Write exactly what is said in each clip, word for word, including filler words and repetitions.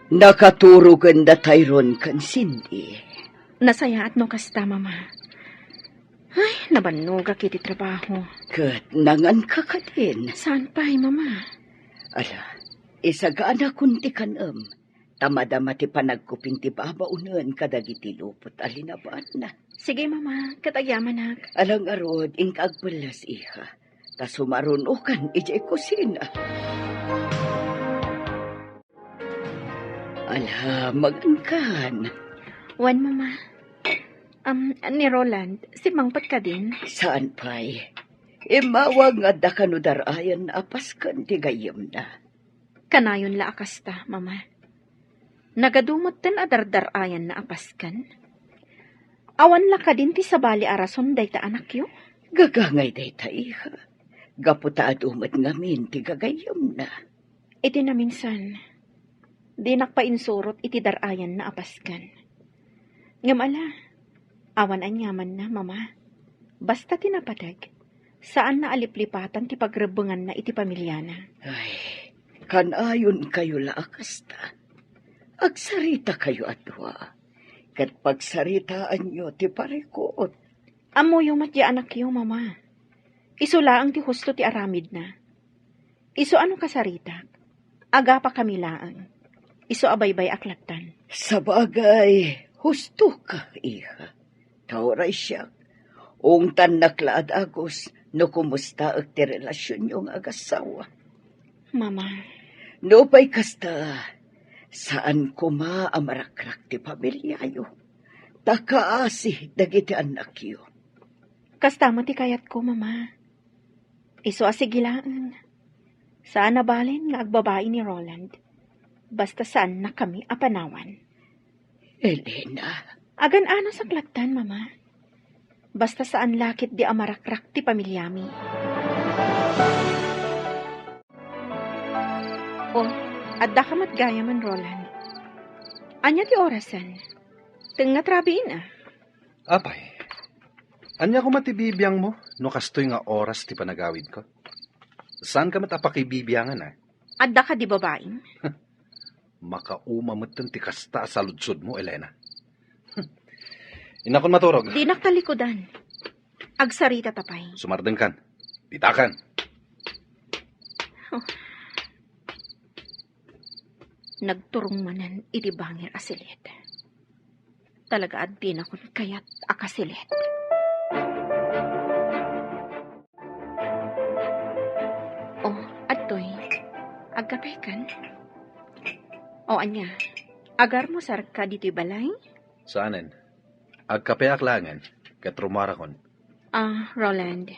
Nakaturogen da Tyrone ken Cindy. Nasayaat no kasta, Mama. Ay, nabannogak iti trabaho. Ket nanganka kadin? Saan pay, Mama? Ala, isaganakon ti kan-em. Ta madama ti panagkupin ti babaonen kadagiti lupot a linabanna. Sige, Mama, ket agyamanak. Ala ngarud, inka agpellas, iha. Ta sumarunokan idiay kusina. Ala, magankan. Wen, Mama. Am, ni Roland, simmangpet kadin? Saan pay? Immawag nga adda kano dar-ayanna a pasken ti gayyemna. Kanayon la a kasta, Mama. Nagadu metten a dardar-ayanna a pasken. Awan la kadin ti sabali a rason dayta anakyo? Gagangay dayta, iha. Gapu ta adu met ngamin ti gagayyemna. Iti naminsan, dinak pay insurot iti dar-ayanna a pasken. Ngem ala, awan aniamanna, Mama. Basta ti napateg, saanna a liplipatan ti pagrebbenganna iti pamiliana. Ay, kanayonkayo la a kasta. Agsaritakayo a dua, ket pagsaritaanyo ti parikut. Ammoyo met ti anakyo, Mama. Isu laeng ti husto ti aramidna. Isu a no kasaritak, agapakami laeng. Isu a baybay-ak lattan. Sabagay, hustoka, iha. Ta uray siak, ungtannak la a dagus no kumustaek ti relasionyo nga agassawa. Mama. Nupay kasta, saan koma a marakrak ti pamiliayo. Ta kaasi dagiti annakyo. Kasta met ti kayatko, Mama. Isu a sige laeng. Saan a balen nga agbabai ni Roland. Basta saannakami a panawan. Elena. Agan-anasak lattan, Mama. Basta saan la ketdi a marakrak ti pamiliami. Oh, addaka met gayamen, Roland. Ania ti orasen? Tengnga ti rabiin, a. Apay, ania koma ti bibiangmo no kastoy nga oras ti panagawidko? Saanka met a pakibibiangan, a? Adda kadi babaim? Makauma metten ti kasta a saludsodmo, Elena. Innakon maturog. Dinak talikudan. Agsaritata pay. Sumardengkan. Ditakan. Oh. Nagturong manen iti bangir a silit. Talaga a dinakon kayat a kasilit. Oh, adtoy. Agkapekan? O ania, agarmusarka ditoy balay? Saanen. Agkapeak laengen, ket rumuarakon. Ah, Roland,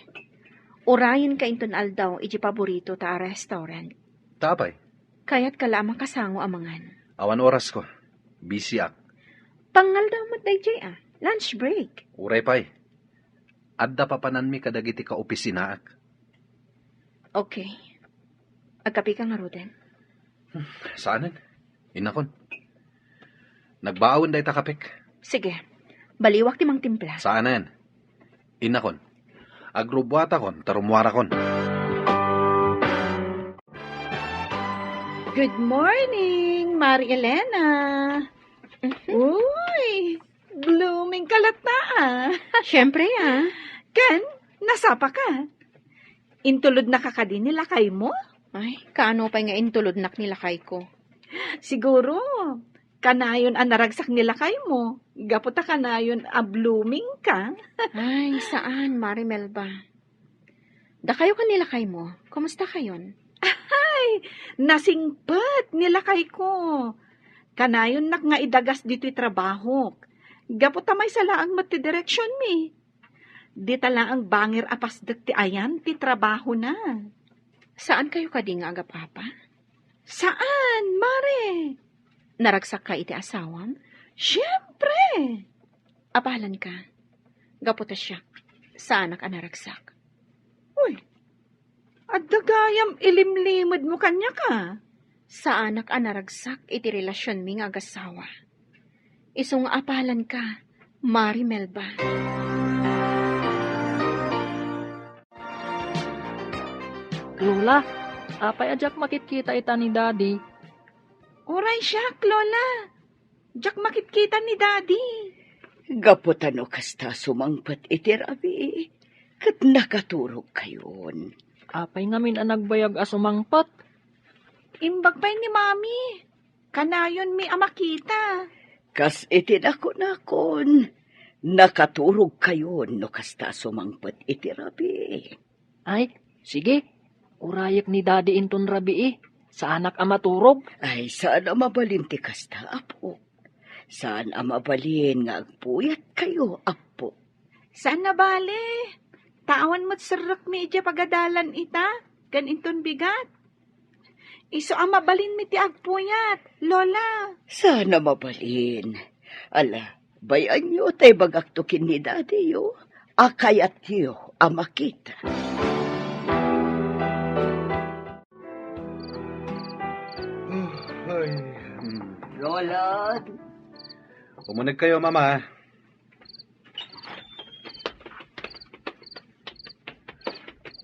urayenka inton aldaw iti paborito ta a restaurant. Ta apay? Kayatka la a makasango a mangan. Awan orasko. Busyak. Pangaldaw met daydiay, a. Lunch break. Uray pay. Adda papananmi kadagiti kaopisinaak. Okay. Agkapeka ngaruden? Hmm, saanen. Innakon. Nagbaawen dayta kapek. Sige. Baliwak ti mangtimpla. Saanen. Innakon. Agrubuatakon, ta rumuarakon. Good morning, Mari Elena. Mhm. Uy, blooming ka latta, a. Siyempre, a. Ken, nasapa ka? Intulodnaka kadi ni lakaymo? Ay, kaano pay nga intulodnak ni lakayko? Siguro, kanayon a naragsak ni lakaymo, gapu ta kanayon a blooming ka. Ay, saan, Mari Melba. Dakayo ken ni lakaymo, kumusta kayon? Ay, nasingpet ni lakayko. Kanayonnak nga idagas ditoy trabahok. Gapu ta maysa laeng met ti direksionmi. Dita laeng bangir a pasdek ti ayan ti trabahona. Saan kayo kadi nga agap-apa? Saan, Mare? Naragsak ka iti asawam? Siempre! Apalan ka. Gapu ta siak, saanak a naragsak. Uy, adda gayam ilimlimedmo kaniaka? Saanak a naragsak iti relasionmi nga agasawa. Isu nga apalan ka, Mari Melba. Lola, apay a diak makitkita ita ni Daddy? Uray siak, Lola. Diak makitkita ni Daddy. Gapu ta no kasta sumangpet iti rabii, ket nakaturogkayon. Apay ngamin a nagbayag a sumangpet? Imbag pay ni Mami. Kanayonmi a makita. Kas iti nakunakon, nakaturogkayon no kasta sumangpet iti rabii. Ay, sige. Urayek ni Daddy inton rabii. Saanak a maturog. Ay, saan a mabalin ti kasta, Apo. Saan a mabalin nga agpuyatkayo, Apo. Saan a bale. Ta awan met serrekmi idiay pagadalan ita, ken inton bigat. Isu a mabalinmi ti agpuyat, Lola. Saan a mabalin. Ala, bay-anyo ta ibagakto ken ni Daddy-yo a kayatyo a makita. Ay, hmm. Roland. Umunegkayo, Mama.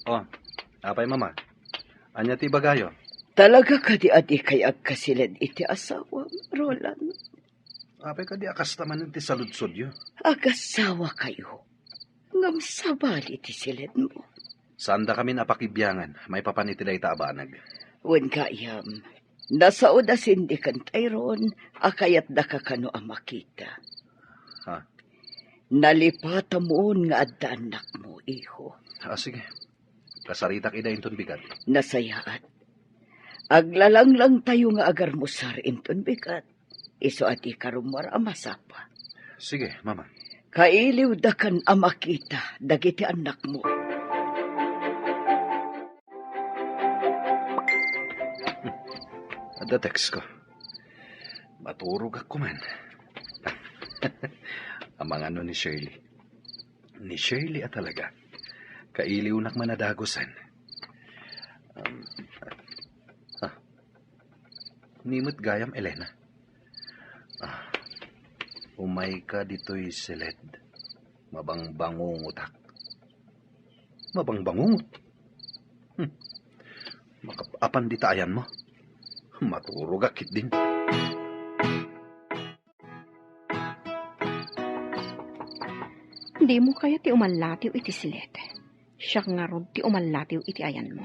Oh, apay, Mama? Ania ti ibagayo? Talaga kadi a dikay agkasiled iti asawam, Roland? Apay kadi a kasta manen ti saludsodyo? Agasawakayo. Ngem sabali ti siledmo. Saandakamin a pakibiangan maipapan iti dayta a banag. Wen gayam, nasao da Cindy ken Tyrone a kayatdaka kano a makita. Ha? Nalipatamon nga adda annakmo, iho. Ah, sige. Kasaritak ida inton bigat. Nasayaat. Aglalanglangtayo nga agarmusar inton bigat. Isu a dika rummuar a masapa. Sige, Mama. Kailiwdakan a makita dagiti annakmo. Adda textko. Maturogak koman. Amangan no ni Shirley. Ni Shirley a talaga. Kailiwnak man a dagusen. Um, ah, ni met gayam, Elena. Ah, umayka ditoy siled. Mabangbangungotak. Mabangbangungot? Hmm. Makap-apan dita ayanmo. Maturogak ketdin. Dimo kayat ti umallatiw iti siled? Siak ngarud ti umallatiw iti ayanmo.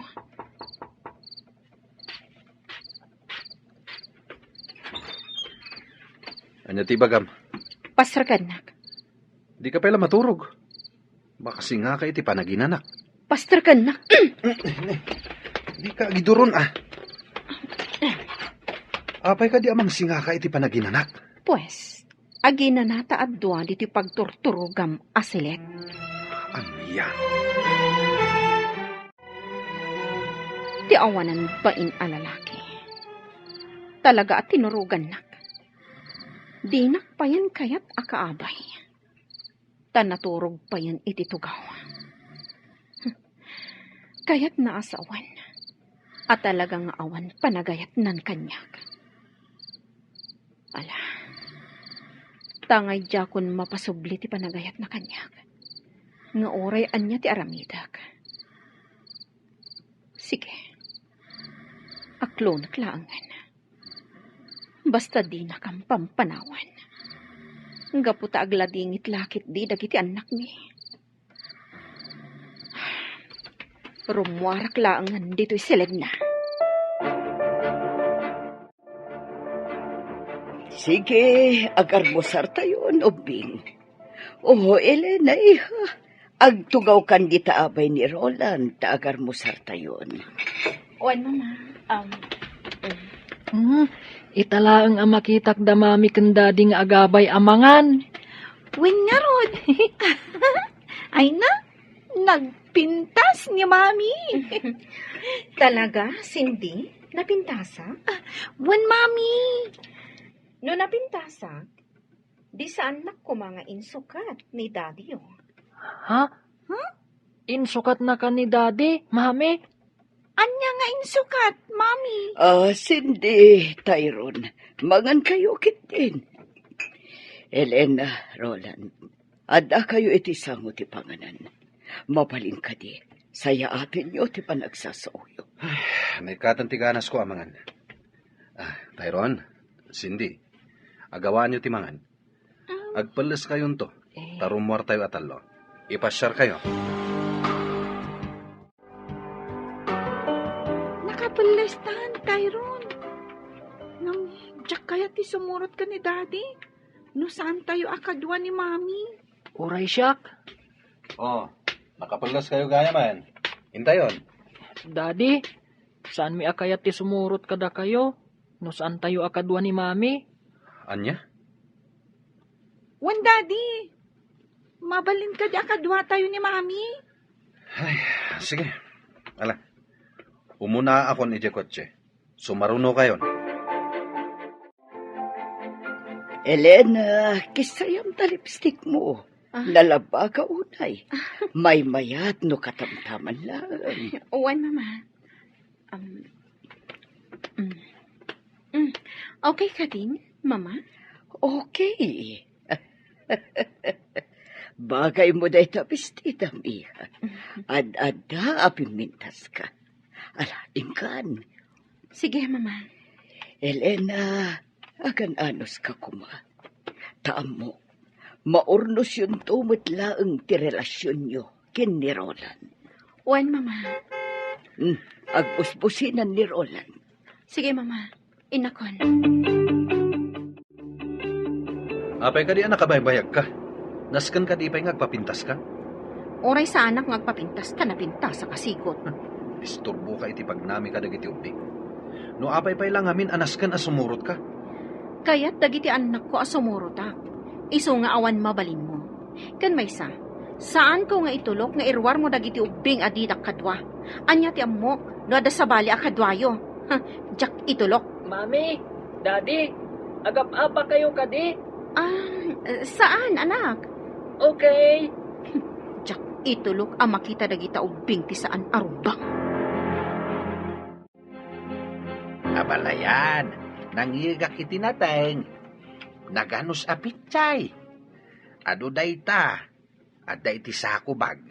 Ania ti ibagam? Pasterkannak. Dika pay la maturog. Makasingaka iti panaginanak. Pasterkannak. Dika agiduron, ah. Apay kadi a mangsingaka iti panaginanak? Pues, aginana ta adua ditoy pagturturogam a siled. Ania? Ti awanan bain a lalaki. Talaga a tinurogannak. Dinak payen kayat a kaabay. Ta naturog payen iti tugaw. Kayatna a sawen a talaga nga awan panagayatnan kaniak. Ala, ta ngay diakon mapasubli ti panagayatna kaniak, nga uray ania ti aramidek. Sige, aklonek laengen. Basta dinakam pampanawan. Gapu ta agladingit la ketdi dagiti annakmi. Rummuarak laengen ditoy siledna. Sige, agarmusartayon, ubbing. Oh, Elena, iha. Agtugawkan dita abay ni Roland ta agarmusartayon. Wen, Mama. Um, mm. Hmm, ita laeng a makitak da Mami ken Daddy nga agabay a mangan. Wen ngarud. Ay na, nagpintas ni Mami. Talaga, Cindy? Napintasak? Ah, wen, Mami. No napintasak, di saannak koma nga insukat ni Daddy-yo. Ha? Huh? Insukatnaka ni Daddy, Mami? Ania nga insukat, Mami? Ah, Cindy, Tyrone, mangankayo ketdin. Elena, Roland, addakayo iti sango ti panganan. Mabalin kadi, sayaatenyo ti panagsasaoyo. Ay, naikatan ti ganasko a mangan. Ah, Tyrone, Cindy, agawaanyo ti mangan. Agpelleskayonto, ta rummuartayo a tallo. Ipasiarkayo. Nakapelles ta, Tyrone. Ngem, diak kayat ti sumurot ken ni Daddy no saantayo a kadua ni Mami. Uray siak. Oh, nakapelleskayo gayam. Intayon. Daddy, saanmi a kayat ti sumurot kadakayo no saantayo a kadua ni Mami. Ania? Wen, Daddy. Mabalin kadi a kaduatayo ni Mami? Ay, sige. Ala, umunaakon idiay kotse. Sumarunokayon. Elena, kissayam ta lipstick mo. Ah. Nalabaka unay. Maymayat no katamtaman lang. Wen, Mama. Um, mm. Mm. Okay kadin, Mama? Okay. Bagay mo dayta bestidam, iha. Ad-adda a pimmintaska. Ala, inkan. Sige, Mama. Elena, agan-anuska koma. Ta ammok, maurnosyonto met laeng ti relasionyo ken ni Roland. Wen, Mama. Hmm, agbusbusinan ni Roland. Sige, Mama. Innakon. Apay kadi a nakabaybayagka? Nasken kadi pay nga agpapintaska? Uray saanak nga agpapintas ta napintasak a sigut. Disturboka iti pagnamika dagiti ubbing. No apay pay la ngamin a nasken a sumurotka? Kayat dagiti annakko a sumurotak. Isu nga awan mabalinmo. Ken maysa, saanko nga itulok nga iruarmo dagiti ubbing a didak kadua. Ania ti ammok no adda sabali a kaduayo? Ha, diak itulok. Mami, Daddy, agap-apakayo kadi? Ah, saan, anak. Okay. Diak itulok a makita dagita ubbing ti saan a rumbeng. Abalayan, nangngegak iti nateng. Naganus a pitsay. Adu dayta, adda iti sako bag.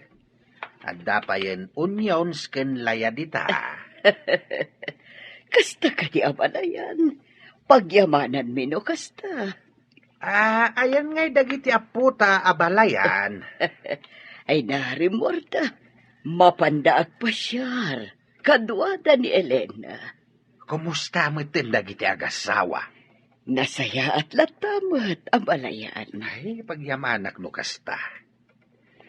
Adda payen onions ken layad ita. Kasta kadi, abalayan? Pagyamananmi no kasta. Ah, ayan ngay dagiti appota, abalayan. Ay, narimmuarda. Mapanda agpasiar. Kaduada ni Elena. Kumusta metten dagiti agassawa? Nasayaat latta met, abalayan. Ay, pagyamanak no kasta.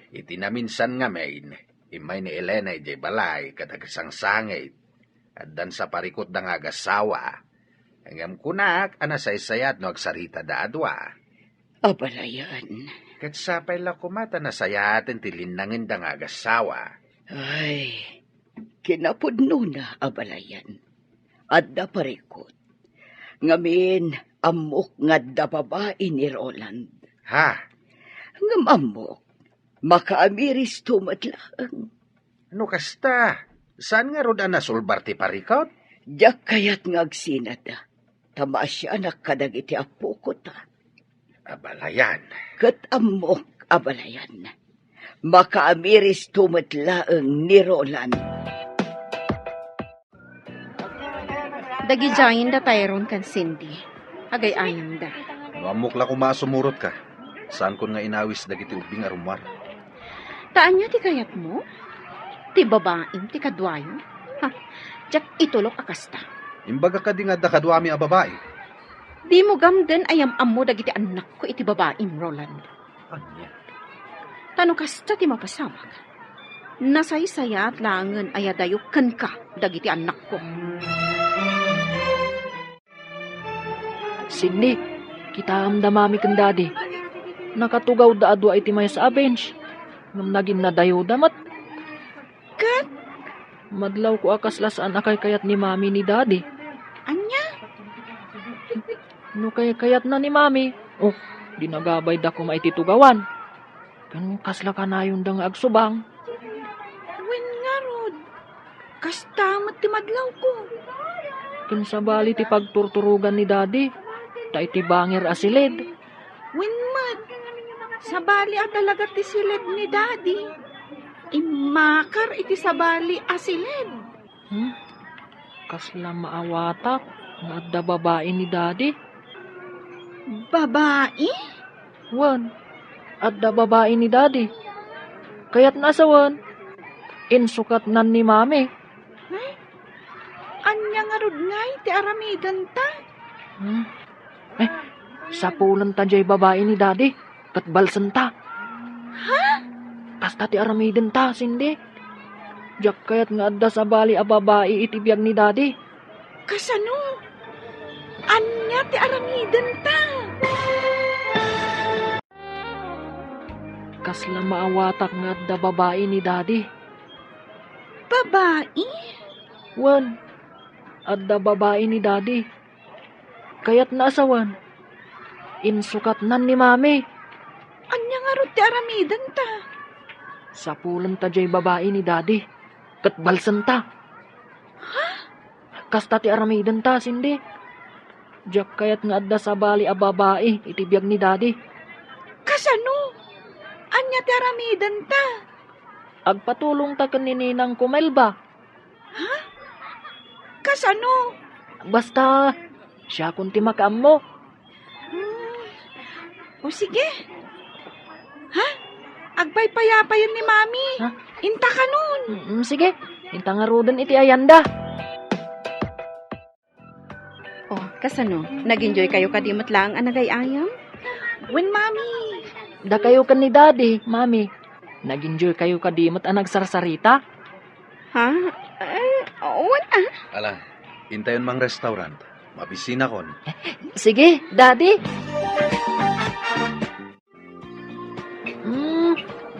Iti naminsan ngamin, immay ni Elena idiay balay ket agsangsangit. Addan sa parikutda nga agassawa. Ngem kunak a nasaysayaat no agsaritada a dua. Abalayan. Ket sapay la koma ta nasayaaten ti linnangenda nga agassawa. Ay, kinapudnona, abalayan. Adda parikut. Ngamin, ammok nga adda babai ni Roland. Ha? Ngem ammok, makaamiristo met laeng. No kasta, saan ngarud a nasulbar ti parikut? Diak kayat nga agsinada, ta maasianak kadagiti appoko ta. Abalayan. Ket ammok, abalayan. Makaamiristo met laeng ni Roland. Dagidiayen da Tyrone ken Cindy. Agay-ayanda. No ammok la koma a sumurotka, saankon nga inawis dagiti ubbing a rummuar. Ta ania ti kayatmo? Ti babaim ti kaduayo? Ha, diak itulok a kasta. Imbagak kadi nga adda kaduami a babai? Dimo gamden a yam-ammo dagiti annakko iti babaim, Roland. Ania? Ta no kasta ti mapasamak, nasaysayaat laengen a yadayo kenka dagiti annakko. Cindy, kitaem da Mami ken Daddy. Nakatugawda a dua iti maysa a bench. Ngem naginnadayoda met. Ket? Madlawko a kasla saan a kaykayat ni Mami ni Daddy. Ania? No kaykayatna ni Mami, oh, di nagabayda koma iti tugawan. Ken kasla kanayonda nga agsubang. Wen ngarud, kasta met ti madlawko. Ken sabali ti pagturturogan ni Daddy, ta iti banger a siled. Wen met, sabali a talaga ti siled ni Daddy. Immakar iti sabali a siled. Hmm? Kasla maawatak nga adda babai ni Daddy. Babai? Wen, adda babai ni Daddy. Kayatna a sawen, insukatnan ni Mami. Hmm? Ania ngarud ngay ti aramidenta? Hmm? Eh, sapulenta jay babai ni Daddy, ket balsenta. Ha? Kasta ti aramidenta, Cindy. Diak kayat nga adda sabali a babai iti biag ni Daddy. Kasano? Ania ti aramidenta? Kasla maawatak nga adda babai ni Daddy. Babai? Wen, adda babai ni Daddy. Kayatna a sawen, insukatnan ni Mami. Ania ngarud ti aramidenta? Sapulenta jay babai ni Daddy, ket balsenta. Ha? Kasta ti aramidenta, Cindy. Diak kayat nga adda sabali a babai iti biag ni Daddy. Kasano? Ania ti aramidenta? Agpatulongta ken ni ninangko Melba. Ha? Kasano? Basta, siakon ti makaammo. Hmm. O sige. Ha? Agpaypayapayen ni Mami. Ha? Inta kanon. Mm, sige. Inta ngaruden iti ayanda. Oh, kasano? Nag-enjoy kayo kadi met laeng a nagay-ayam? Wen, Mami. Dakayo ken ni Daddy, Mami. Nag-enjoy kayo kadi met a nagsarsarita? Ha? Eh, wen, ah. Ala, intayon mang restaurant. Mabisinakon. Sige, Daddy. Hmm,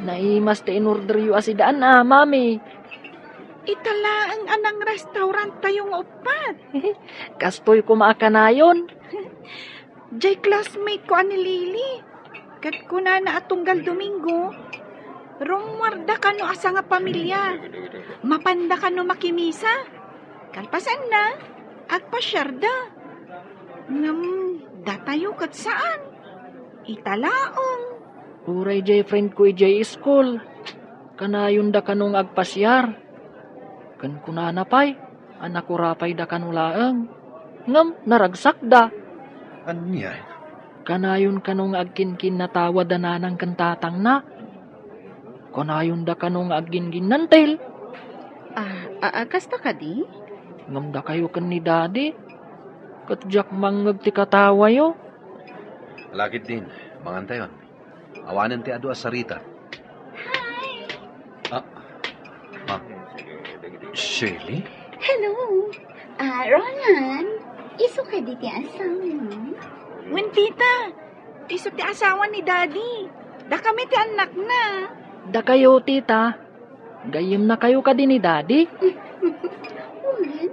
naimas ti inorderyo a sidaan a, Mami. Ita laeng a nang-restaurant tayo nga uppat. Kastoy koma a kanayon. Jay classmate ko a ni Lily. Ket kunana a tunggal Domingo, rummuarda kano a sangapamilia. Mapanda kano makimisa. Kalpasanna, agpasiarda. Ngem datayo ket saan. Ita laeng. Uray jay friend ko idiay school. Kanayonda kano nga agpasiar. Ken kunana pay a nakurapayda kano laeng. Ngem naragsakda. Ania? Kanayon kano nga agkinkinnatawa da nanang ken tatangna. Kanayonda kano nga aggingginnantil. Ah, ah, ah, kasta kadi? Ngem dakayo ken ni Daddy, ket diak mangngeg ti katawayo. Lakit din, mangantayon. Awanen ti adu a sarita. Hi! Ah, ah. Shirley? Hello! Ah, Roland, isu kadi ti asawa? Wen, tita, isu ti asawa ni Daddy. Dakami ti annakna. Dakayo, tita. Gayyemnakayo kadi ni Daddy? Wen,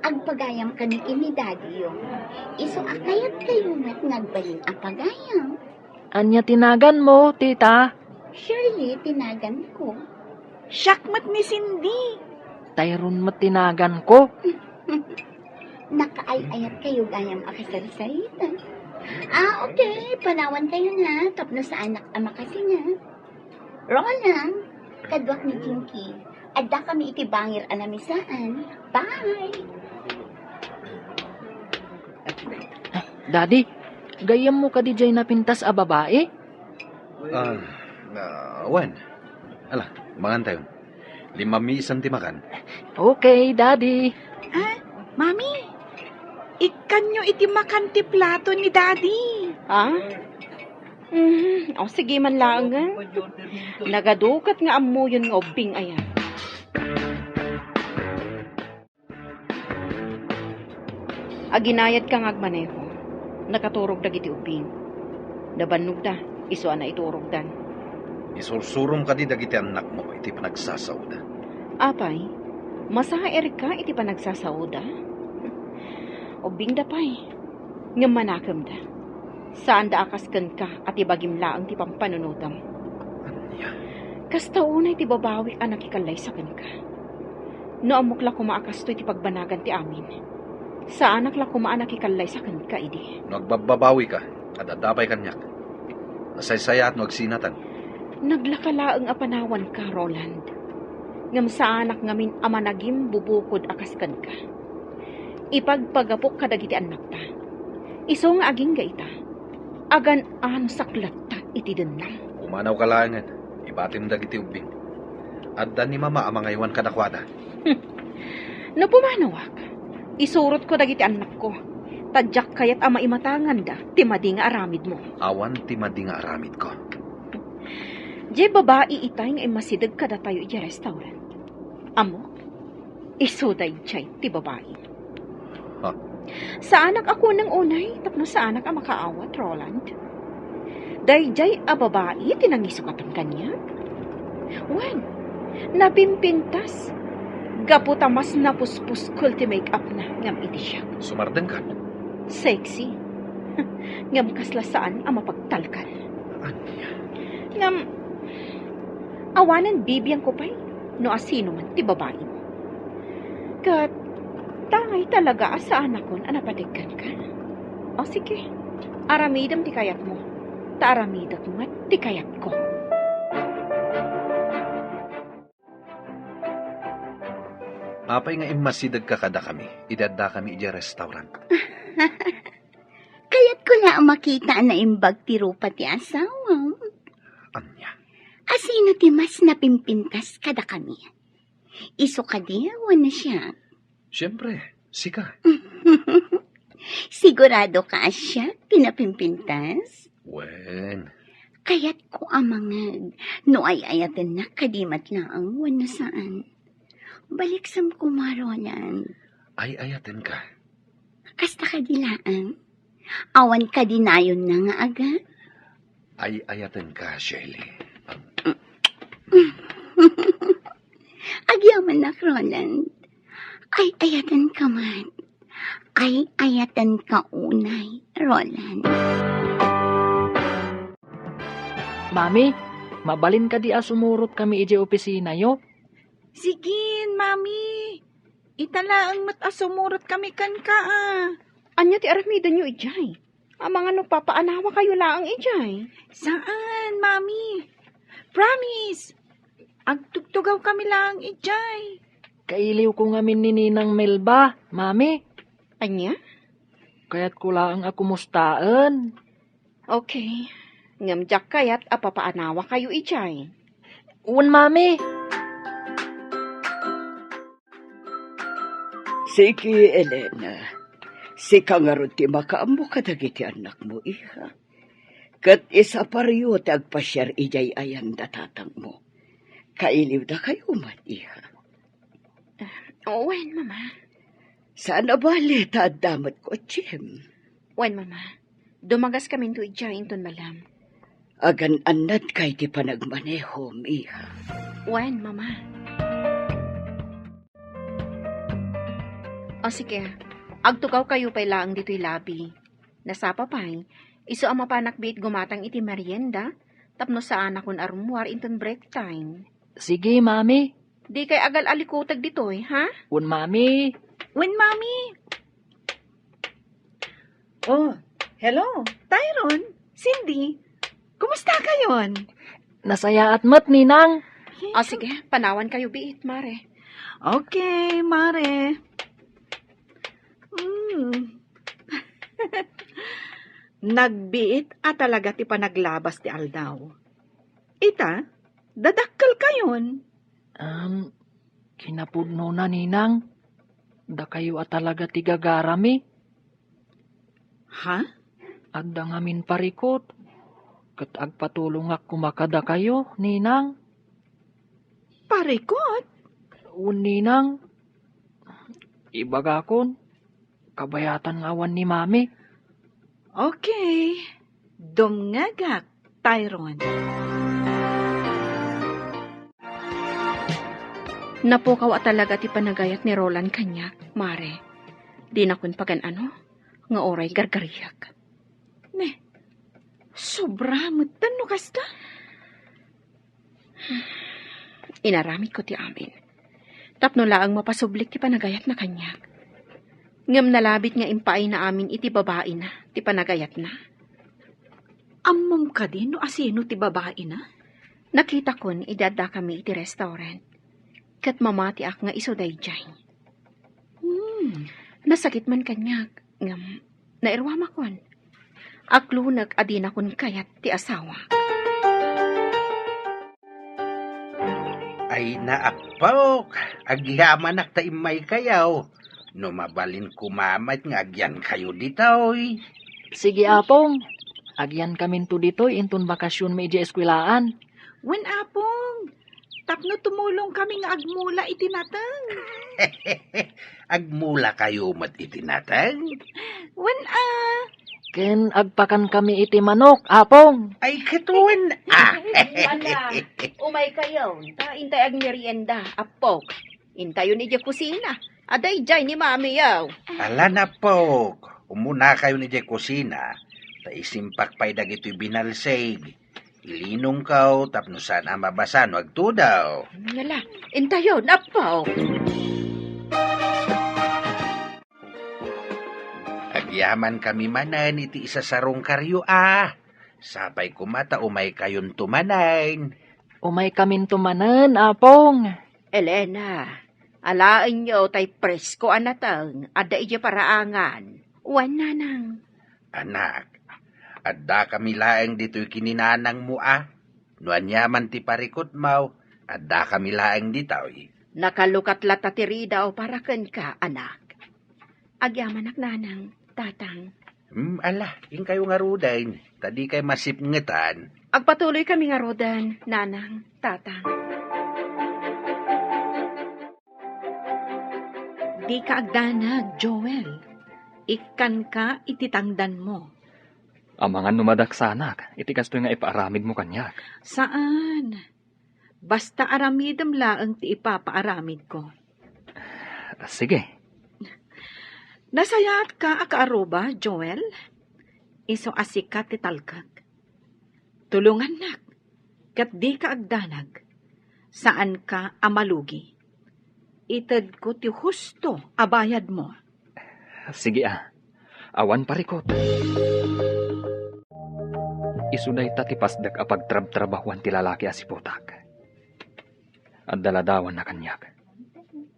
agpagayam kami ken ni Daddy yo. Isu a kayat kayo met nga agbalin a pagayam. Ania ti naganmo, tita? Shirley ti naganko. Siak met ni Cindy. Tayron met ti naganko. Nakaay-ayat kayo gayam a kasarsarita. Ah, okay. Panawan kayo na. Tapno saanak a makasinga. Roland, kaduak ni Jinky. Adda kami iti bangir a namisaan. Bye! Daddy, gayyemmo kadi jay napintas a babai? Ah, ah, wen. Ala, mangantayon. Limmammi isan ti makan. Okay, Daddy. Ah, Mami, ikkanyo iti makan ti plato ni Daddy. Ah? Mm, o, sige man laengen. Nagadukat nga ammoyon nga ubbing aya. Aginayadka nga agmaneho, nakaturog dagiti ubbing. Nabannogda, isu a naiturogdan. Isursurom kadi dagiti annakmo iti panagsasaoda. Apay, masairka iti panagsasaoda? Ubbingda pay, ngem manakemda. Saanda a kas kenka a ti bagim laeng ti pampanunotem. Ania? Kasta unay ti babawik a nakikallaysa kenka. No ammok la koma a kastoy ti pagbanagan ti amin, saanak la koma a nakikallaysa kenka idi. No agbabbabawika, ad-adda pay kaniak. Nasaysayaat no agsinatan. Naglaka laeng a panawanka, Roland. Ngem saanak ngamin a managim bubukod a kas kenka. Ipagpagapok kadagiti annakta. Isu nga agingga ita. Agan-anusak latta iti dennam. Pumanawka laengen, ibatim dagiti ubbing. Adda ni Mama a mangaywan kadakuada. No pumanawak, isurotko dagiti annakko, ta diak kayat a maimatanganda ti madi nga aramidmo. Awan ti madi nga aramidko. Diay babai itay nga immasideg kadatayo idiay restaurant. Ammok, isu daydiay ti babai. Ha? Saanak a kunang unay tapno saanak a makaawat, Roland. Daydiay a babai ti nangisukatam kaniak. Wen, napimpintas. Gapu ta mas napuspuskol ti make-upna ngem iti siak. Sumardengkan? Sexy. Ngem kasla saan a mapagtalkan. Ania? Ngem, awanen bibiangko pay no asino man ti babaim. Ket, tangay talaga a saanakon a napategkan ka. O sige, aramidem ti kayatmo, ta aramidek met ti kayatko. Apay nga immasidegka kadakami idi addakami idiay restaurant? Kayatko la a makita a naimbag ti rupa ti asawam. Ania? Asino ti mas napimpintas kadakami? Isu kadi wenno siak? Siempre, sika. Sigurado ka a siak ti napimpintas? Wen. Kayatko a mangeg no ay-ayatennak kadi met laeng wenno saan. Baliksem koma, Roland. Ay-ayatenka. Kasta kadi laeng? Awan kadi nayonna nga aga? Ay-ayatenka, Shelly. Agyamanak, Roland. Ay-ayatenka met. Ay-ayatenka unay, Roland. Mami, mabalin kadi a sumurotkami idiay opisinayo? Sige, Mami. Ita laeng met a sumurotkami kenka, a. Ania ti aramidenyo idiay? Amangan no papaanawakayo laeng idiay? Saan, Mami. Promise. Agtugtugawkami laeng idiay. Kailiwko ngamin ni Ninang Melba, Mami. Ania? Kayatko laeng a kumustaen. Okay. Ngem diak kayat a papaanawakayo idiay. Wen, Mami. Sige, Elena. Sika ngarud ti makaammo kadagiti annakmo, iha. Ket isaparyo ti agpasiar idiay ayan da tatangmo. Kailiwdakayo met, iha. Ah, wen, Mama. Saan a bale ta adda met kotsem? Wen, Mama. Dumagaskamento idiay inton malem. Agan-annadka iti panagmanehom, iha. Wen, Mama. O sige, agtugawkayo pay laeng ditoy lobby. Nasapa pay, isu a mapanak biit gumatang iti merienda, tapno saanakon a rummuar inton break time. Sige, Mami. Dikay agal-alikuteg ditoy, ha? Wen, Mami. Wen, Mami. Oh, hello, Tyron, Cindy. Kumusta kayon? Nasayaat met, Ninang. O, sige, panawankayo biit, Mare. Okay, Mare. Hmm. Nagbiit a talaga ti panaglabas ti aldaw. Ita, dadakkelkayon. Um, kinapudnona, Ninang. Dakayo a talaga ti gagarami. Ha? Adda ngamin parikut, ket agpatulongak koma kadakayo, Ninang. Parikut? Wen, Ninang. Ibagakon, kabayatan nga awan ni Mami. Okay. Dumngegak, Tyron. Napukaw a talaga ti panagayat ni Roland kaniak, Mare. Dinakon pagan-ano nga uray gargariak. Ne, sobra metten no kasta. Inaramidko ti amin. Tapno laeng mapasublik ti panagayatna kaniak. Ngem nalabit nga impaayna amin iti babaina ti panagayatna. Ammom kadi no asino ti babaina? Nakitakon idi addakami iti restaurant. Ket mamatiak nga isu daydiay. Hmm. Nasakit man kaniak, ngem nairuamakon. Aklonek a dinakon kayat ti asawa. Ay, naappok, agyamanak ta immaykayo. No mabalin koma met nga agyankayo ditoy. Sige, Apong. Agyankaminto ditoy inton bakasionmi idiay eskuelaan. Wen, Apong, tapno tumulongkami nga agmula iti nateng. Agmulakayo met iti nateng? Wen, a. Ken agpakankami iti manok, Apong. Ay, ket wen, a. Ala, umaykayon, ta intay agmerienda, Appok. Intayon idiay kusina. Adda idiay ni Mamiyo. Ala, Appok, umunakayon idiay kusina, ta isimpak pay dagitoy binalsig. Ilinongko tapno saan a mabasa no agtudo. Ala, intayon, Appok. Agyamankami manen iti isasarungkaryo a. Sapay koma ta umaykayonto manen. Umaykaminto manen, Apong. Elena, alaenyo tay presko a nateng adda idiay paraangan. Wen, Nanang. Anak, addakami laeng ditoy ken ni nanangmo a. No aniaman ti parikutmo, addakami laeng ditoy. Nakalukat latta ti ridaw para kenka, anak. Agyamanak, Nanang, Tatang. Hmm, ala, inkayo ngaruden, ta dikay masipngetan. Agpatuloykami ngaruden, Nanang, Tatang. Dika agdanag, Joel. Ikkanka iti tangdanmo. Amangan no madaksanak iti kastoy nga ipaaramidmo kaniak. Saan. Basta aramidem laeng ti ipapaaramidko. Sige. Nasayaatka a kaaruba, Joel? Isu a sika ti talkek. Tulongannak, ket dika agdanag. Saanka a malugi. Itedko ti husto a bayadmo. Sige a, awan parikut. Isu dayta ti pasdek a pagtrabtrabahuan ti lalaki a siputak. Adda ladawanna kaniak.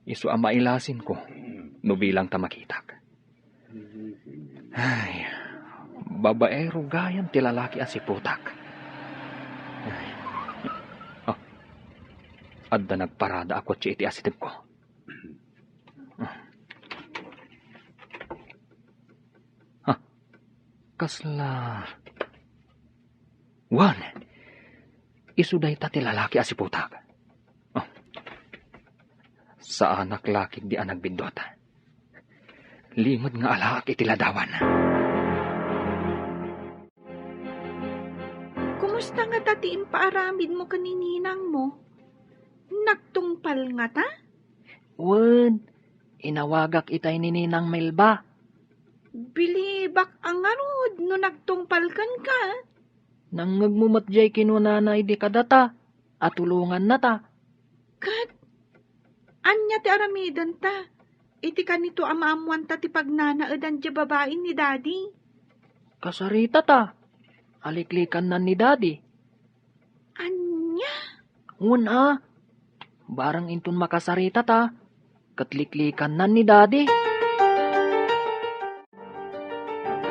Isu a mailasinko no bilang ta makitak. Ay, babaero gayam ti lalaki a siputak. Ay. Ah, adda nagparada a kotse iti asidegko. Ah, kasla Wen, isu dayta ti lalaki a siputak. Oh. Saanak la ketdi a nagbiddut. Limed nga alaak iti ladawan. Kumusta ngata ti impaaramidmo ken ni ninangmo? Nagtungpal ngata? Wen, inawagak itay ni Ninang Melba. Bilibak a ngarud no nagtungpal kenka. Nangngegmo met diay kinunana idi kadata a tulongannata. Ket ania ti aramidenta iti kanito a maammoanta ti pagnanaedan diay babai ni Daddy? Kasaritata. Aliklikannan ni Daddy. Ania? Wen a, barang inton makasaritata, ket liklikannan ni Daddy.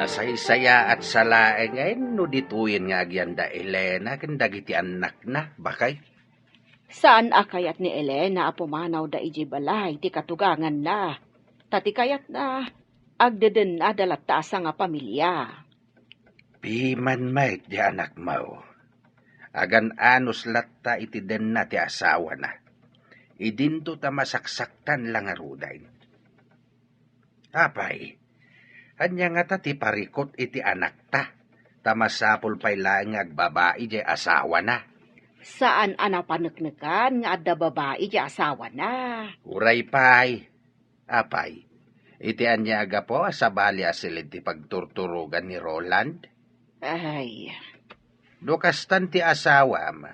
Nasaysayaat sa laengen no ditoyen nga agyanda Elena ken dagiti annakna, bakay? Saan a kayat ni Elena a pumanawda idiay balay ti katuganganna, ta ti kayatna, agdedennada latta a sangapamilia. Piman met ti anakmo. Agan-anos latta iti denna ti asawana. Idinto ta masaksaktan la ngaruden. Apay, ania ngata ti parikut iti anakta, ta masapul pay laeng nga agbabai diay asawana? Saan a napaneknekan nga adda babai diay asawana. Uray pay, Apay, iti ania a gapu a sabali a siled ti pagturturogan ni Roland? Ay. No kastan ti asawam,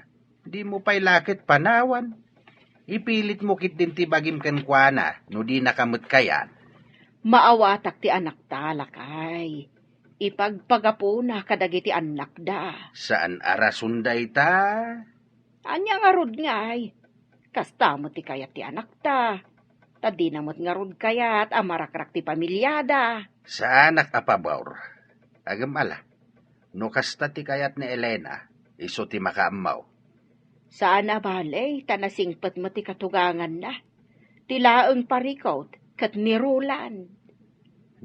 dimo pay la ket panawan. Ipilitmo ketdin ti bagim kenkuana no dinaka met kayat. Maawatak ti anakta, lakay. Ipagpagapuna kadagiti annakda. Saan a rason dayta? Ania ngarud ngay? Kasta met ti kayat ti anakta. Ta dina met ngarud kayat a marakrak ti pamiliada. Saanak a pabor. Agem ala. No kasta ti kayat ni Elena, isu ti makaammo. Saan a bale, ta nasingpet met ti katuganganna. Ti laeng parikut ket ni Roland.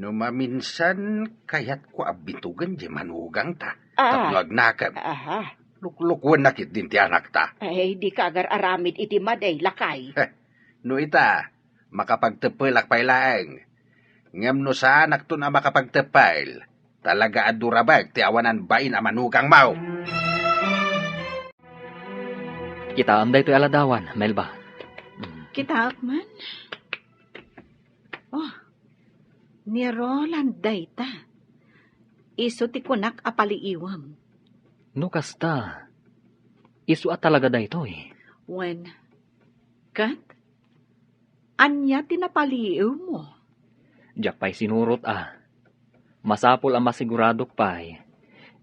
No maminsan, kayatko a bitugen diay manugangta. Ah. Tapno agnakem. Aha. Luklukuennak ketdin ti anakta. Ay, dika agar-aramid iti madi, lakay. Heh, no ita, makapagteppelak pay laeng. Ngem no saanakton a makapagteppel, talaga a durabek ti awanan bain a manugangmo. Kitaem daytoy a ladawan, Melba. Mm. Kitaek man. Oh, ni Roland dayta. Isu ti kunak a paliiwem. No kasta, isu a talaga daytoy. Wen, ket ania ti napaliiwmo? Diak pay sinurot a. Masapul a masiguradok pay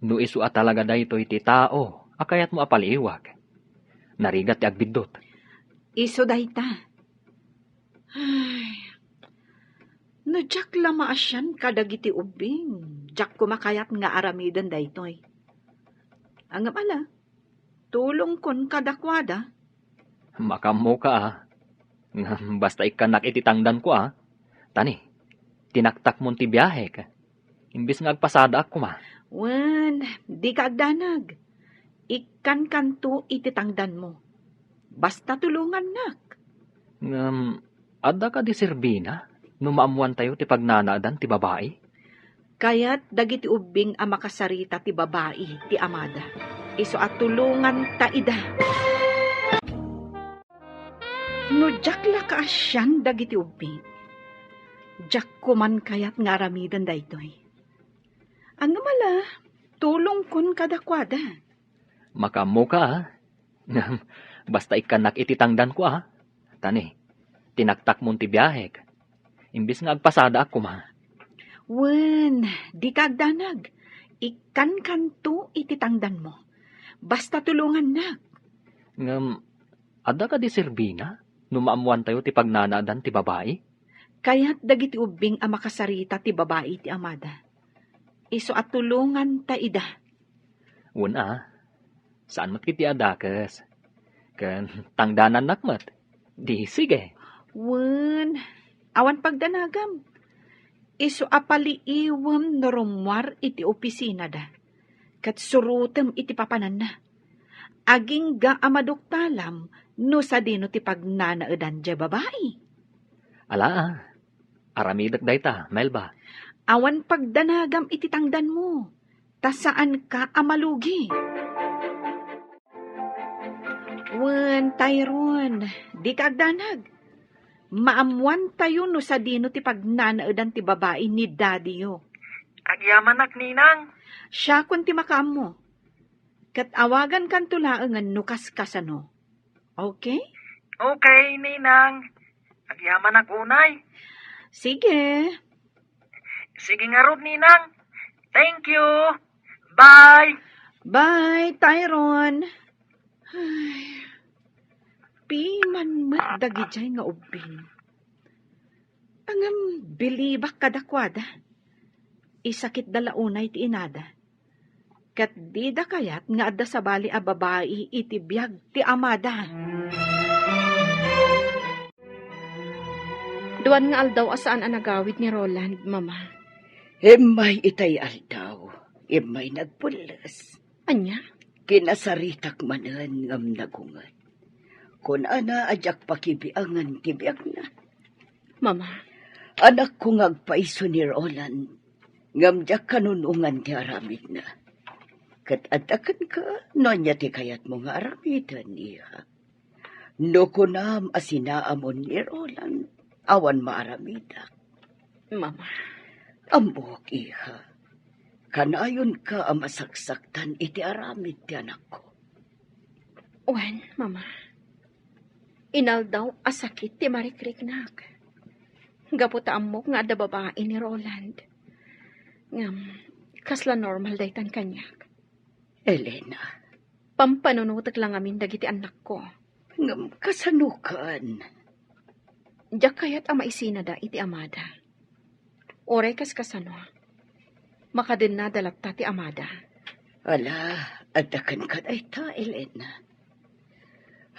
no isu a talaga daytoy ti tao a kayatmo a paliiwak. Narigat ti agbiddut. Isu dayta. Ay, no diak la maasian kadagiti ubbing, diak koma kayat nga aramiden daytoy. Ngem ala, tulongkon kadakuada. Makaammoka, a. Ngem basta ikkannak iti tangdanko, a. Tani, tinaktakmon ti biahek. Imbes nga agpasadaak koma. Wen, dika agdanag. Ikkankanto iti tangdanmo. Basta tulongannak. Ngem, adda kadi serbina no maammoantayo ti pagnanaedan ti babai? Kayat dagiti ubbing a makasarita ti babai ti amada. Isu a tulonganta ida. No diak la kaasian dagiti ubbing, diak koman kayat nga aramiden daytoy. Ngem ala, tulongkon kadakuada. Makaammoka, a. Ngem, basta ikkannak iti tangdanko, a. Tani, tinaktakmon ti biahek. Imbes nga agpasadaak koma. Wen, dika agdanag. Ikkankanto iti tangdanmo. Basta tulongannak. Ngem, adda kadi serbina no maammoantayo ti pagnanaedan ti babai? Kayat dagiti ubbing a makasarita ti babai ti amada. Isu a tulonganta ida. Wen a, saan met ketdi a dakes. Ken tangdanannak met. Di sige. Wen, awan pagdanagam. Isu a paliiwem no rummuar iti opisinada. Ket surotem iti papananna. Agingga a maduktalam no sadino ti pagnanaedan diay babai. Ala, a. Aramidek dayta, Melba. Awan pagdanagam iti tangdanmo, ta saanka a malugi. Wen, Tyrone, dika agdanag. Maammoantayo no sadino ti pagnanaedan ti babai ni daddyyo. Agyamanak, Ninang. Siakon ti makaammo. Ket awagankanto laengen no kaskasano. Okay? Okay, Ninang. Agyamanak unay. Sige. Sige ngarud, Ninang. Thank you. Bye. Bye, Tyrone. Ay, piman met dagidiay nga ubbing. Ngem bilibak kadakuada. Isakitda la unay ti inada. Ket dida kayat nga adda sabali a babai iti biag ti amada. Duan nga aldaw a saan a nagawid ni Roland, Mama. Immay itay aldaw, immay nagpulles. Ania? Kinasaritak manen ngem nagunget. Kunana a diak pakibiangan ti biagna. Mama. Anakko nga agpaiso ni Roland, ngem diak kanunongan ti aramidna. Ket adda kenka no ania ti kayatmo nga aramiden, iha. No kunam a sinaamon ni Roland, awan maaramidak. Mama. Ammok, iha. Kanayonka a masaksaktan iti aramid ti anakko. Wen, Mama. Inaldaw a sakit ti marikriknak. Gapu ta ammok nga adda babai ni Roland. Ngem, kasla normal daytan kaniak. Elena. Pampanunotek la ngamin dagiti annakko. Ngem kasano ken? Diak kayat a maisinada iti amada. Uray kaskasano, makadennada latta ti amada. Ala, adda kenka dayta, Elena.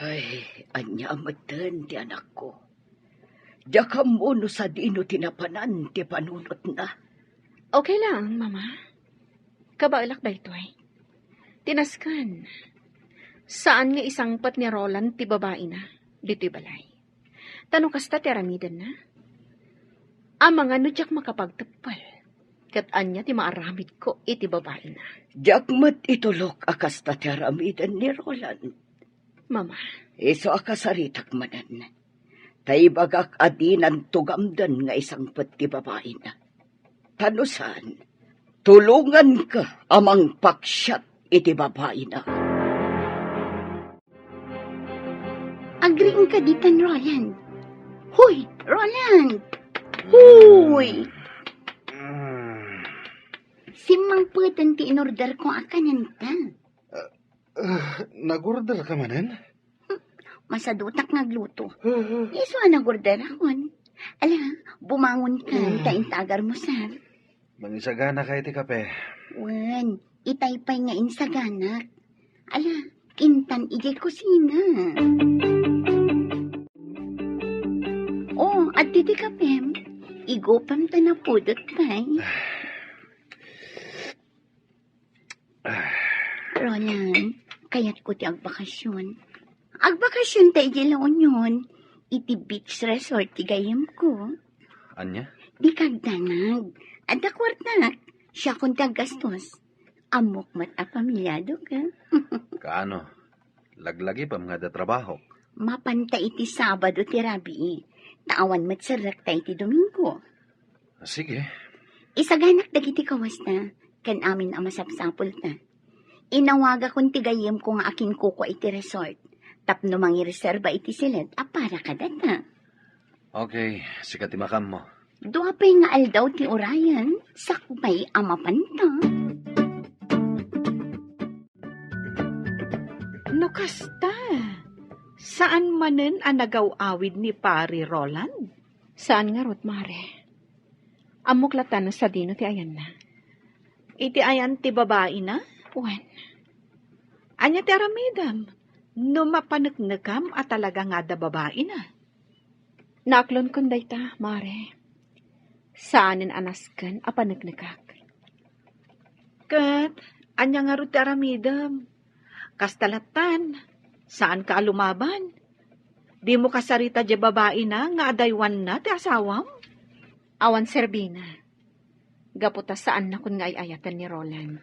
Ay, ania a metten ti anakko? Diak ammo no sadino ti napanan ti panunotna. Okay lang, Mama. Kabaelak daytoy. Ti nasken, saan nga isangpet ni Roland ti babaina ditoy balay. Ta no kasta ti aramidenna, amangan no diak makapagteppel, ket ania ti maaramidko iti babaina? Diak met itulok a kasta ti aramiden ni Roland. Mama. Isu a kasaritak manen. Ta ibagak a dinan tugamden nga isangpet ti babaina. Ta no saan, tulonganka a mangpaksiat iti babaina. Agriingka ditan, Roland. Hoy, Roland! Hoy! Simmangpeten ti inorderko a kanenta. Ah, nag-order ka manen? Masadutak nga agluto. Isu a nag-orderakon. Ala, bumangon ka, ta intagarmo, sir. Mangisagana ka iti kape. Wen, itay pay nga insaganak. Ala, intan idiay kusina. Oh, adda ti kapem. Igupem ta napudot pay. Roland, kayatko ti agbakasyon. Agbakasyon ta idiay La Union, iti beach resort ti gayyemko. Ania? Dika agdanag. Adda kuartak. Siakon ti aggastos. Ammok met a pamilyadok, eh. Kaano? Laglagipem nga adda trabahok? Mapanta iti Sabado ti rabii, ta awan met serrekta iti Domingo. Sige. Isaganak dagiti kawasta, ken amin a masapsapulta. Inawagakon ti gayyemko nga akinkukua iti resort, tapno mangireserba iti siled a para kadata. Okay, sika ti makammo. Dua pay nga aldaw ti urayen, sakbay a mapanta. No kasta, saan manen a nagaw-awid ni Pari Roland? Saan ngarud, Mare. Ammok latta no sadino ti ayanna. Iti ayan ti babaina? Wen. Ania ti aramidem no mapaneknekam a talaga nga adda babaina? Naaklonkon dayta, Mare. Saanen a nasken a paneknekak. Ket ania ngarud ti aramidem? Kasta lattan, saanka a lumaban? Dimo kasarita diay babaina nga adaywanna ti asawam? Awan serbina. Gapu ta saannakon nga ay-ayaten ni Roland.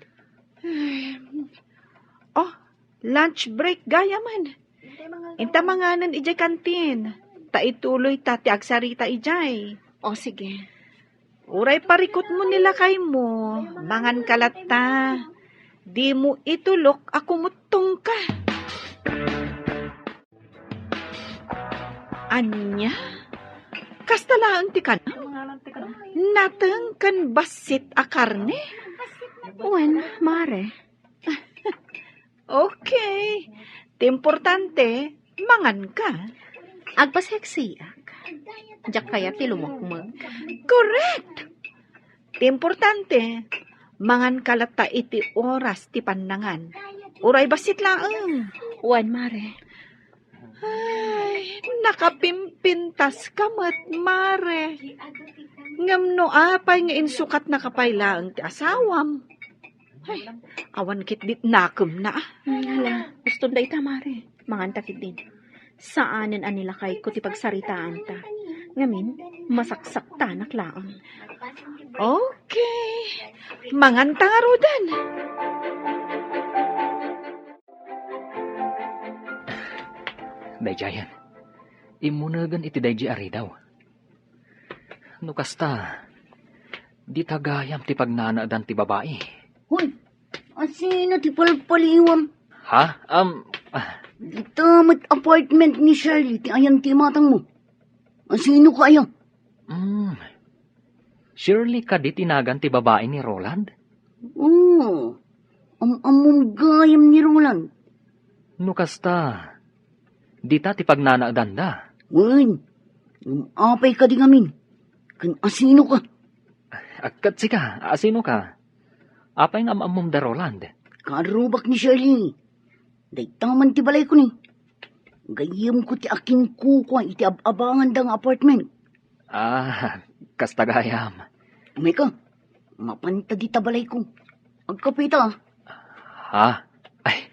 Ay. Oh, lunch break gayamen. Inta manganen idiay kantin. Ta ituloyta ti agsarita idiay. O, sige. Uray parikutmo ni lakaymo, manganka latta. Dimo itulok a kumuttongka. Ania? Kasta laeng ti kanam? Nateng ken bassit a karne? Wen, Mare. Okay. Ti importante, manganka. Agpaseksiak. Diak kayat ti lumukmeg. Correct! Ti importante, manganka latta iti oras ti pannangan. Uray bassit laeng. Wen, Mare. Ay, nakapimpintaska met, Mare. Ngem no apay nga insukatnaka pay laeng ti asawam? Ay, awan ketdi nakemna, ah. Ay, hala, uston dayta, Mare. Manganta ketdin. Saanen a nilakayko ti pagsaritaanta. Ngamin, masaksaktanak laeng. Okay. Manganta ngaruden. Daydiayen, immunegen iti daydi a ridaw. No kasta, dita gayam ti pagnanaedan ti babai. Hoy, asino ti palpaliwam? Ha? Um, ah. Dita met apartment ni Shirley ti ayan ti imatangmo. Asino ka aya? Hmm. Shirley kadi ti nagan ti babai ni Roland? Oo. Am-ammom gayam ni Roland. No kasta, dita ti pagnanaedanda. Wen, ngem apay kadi ngamin? Ken asino ka? Ket sika, asino ka? Apay nga am-ammom da Roland? Kaarrubak ni Shirley. Dayta man ti balayko ni. Gayyemko ti akinkukua iti ab-abanganda nga apartment. Ah, kasta gayam. Umayka, mapanta dita balayko. Agkapita. Ha? Ay,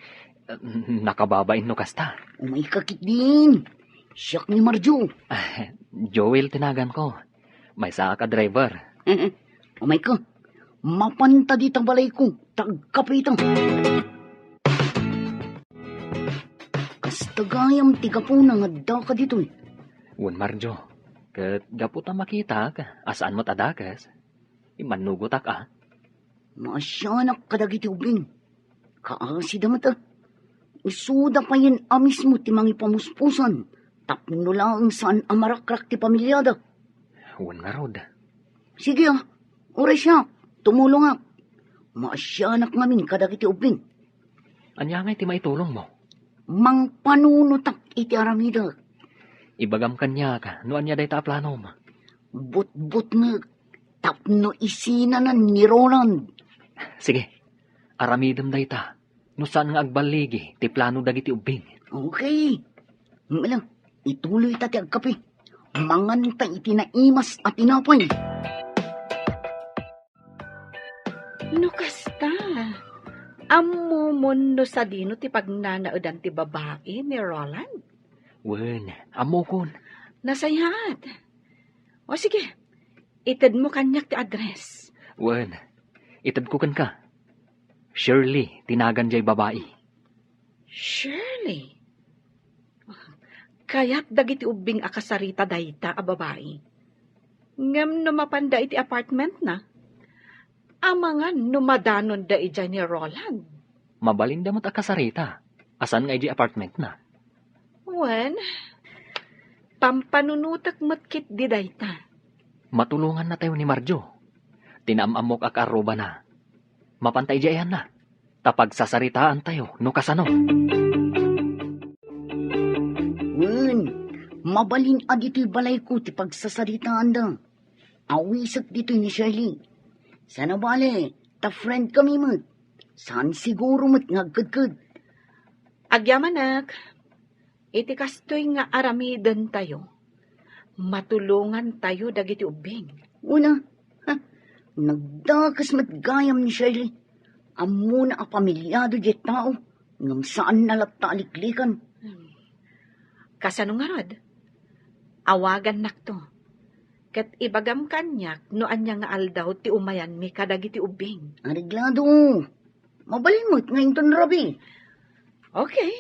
nakababain no kasta. Umayka ketdin. Siak ni Marjo. Joel ti naganko. Maysaak a driver. Umayka, mapanta dita balayko. Agkapita. Kasta gayam ti gapuna nga addaka ditoy. Wen, Marjo, ket gapu ta makitak a saan met a dakes, immannugotak a. Maasianak kadagiti ubing. Kaasida met a. Isuda payen a mismo ti mangipamuspusan tapno laeng saan a marakrak ti pamiliada. Wen ngarud. Sige a, uray siak, tumulongak. Maasianak ngamin kadagiti ubing. Ania ngay ti maitulongmo? Mangpanunotak iti aramidek. Ibagam kaniak no ania dayta a planom. Butbutngek tapno isinanan ni Roland. Sige, aramidem dayta no saan nga agballigi ti plano dagiti ubbing. Okay. Mala, ituloy ta ti agkape. Manganta iti naimas a tinapay. No kasta, ammomon no sadino ti pagnanaedan ti babai ni Roland? Wen, ammokon. Nasayaat. O sige, itedmo kaniak ti address. Wen, itedko kenka. Shirley ti nagan jay babai. Shirley? Kayat dagiti ubbing a kasarita dayta a babai. Ngem no mapanda iti apartmentna, amangan no madanonda idiay ni Roland. Mabalinda met a kasarita a saan nga idiay apartmentna. Wen, pampanunotek met ketdi dayta. Matulongannatayo ni Marjo. Ti naam-ammok a kaarrubana. Mapanta idiay ayanna. Ta pagsasaritaantayo no kasano. Wen, mabalin a ditoy balayko ti pagsasaritaanda. Awisek ditoy ni Shirley. Saan a bale, ta friend kami met. Saan siguro met nga agkedked. Agyamanak, iti kastoy nga aramidentayo, matulongantayo dagiti ubbing. Una, ha, nagdakes met gayam ni Shirley. Ammona a pamilyado diay tao, ngem saanna latta a liklikan. Hmm. Kasano ngarud? Awagannakto. Ket ibagam kaniak no ania nga aldaw ti umayanmi kadagiti ubbing. Areglado. Mabalin met nga inton rabii. Okay.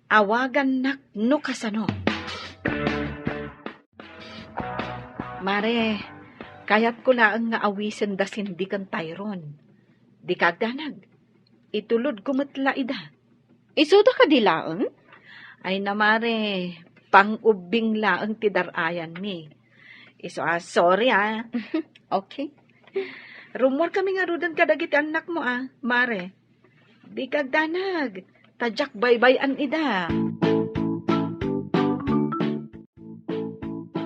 Awagannak no kasano. Mare, kayatko laeng nga awisenda Cindy ken Tyron. Dika agdanag. Itulodko met la ida. Isuda kadi laeng? Ay na, mare, pang-ubbing laeng ti dar-ayanmi. Isu a, sorry a. Okay. Rummuarkami ngaruden kadagiti annakmo a, mare. Dika agdanag, ta diak baybay-an ida.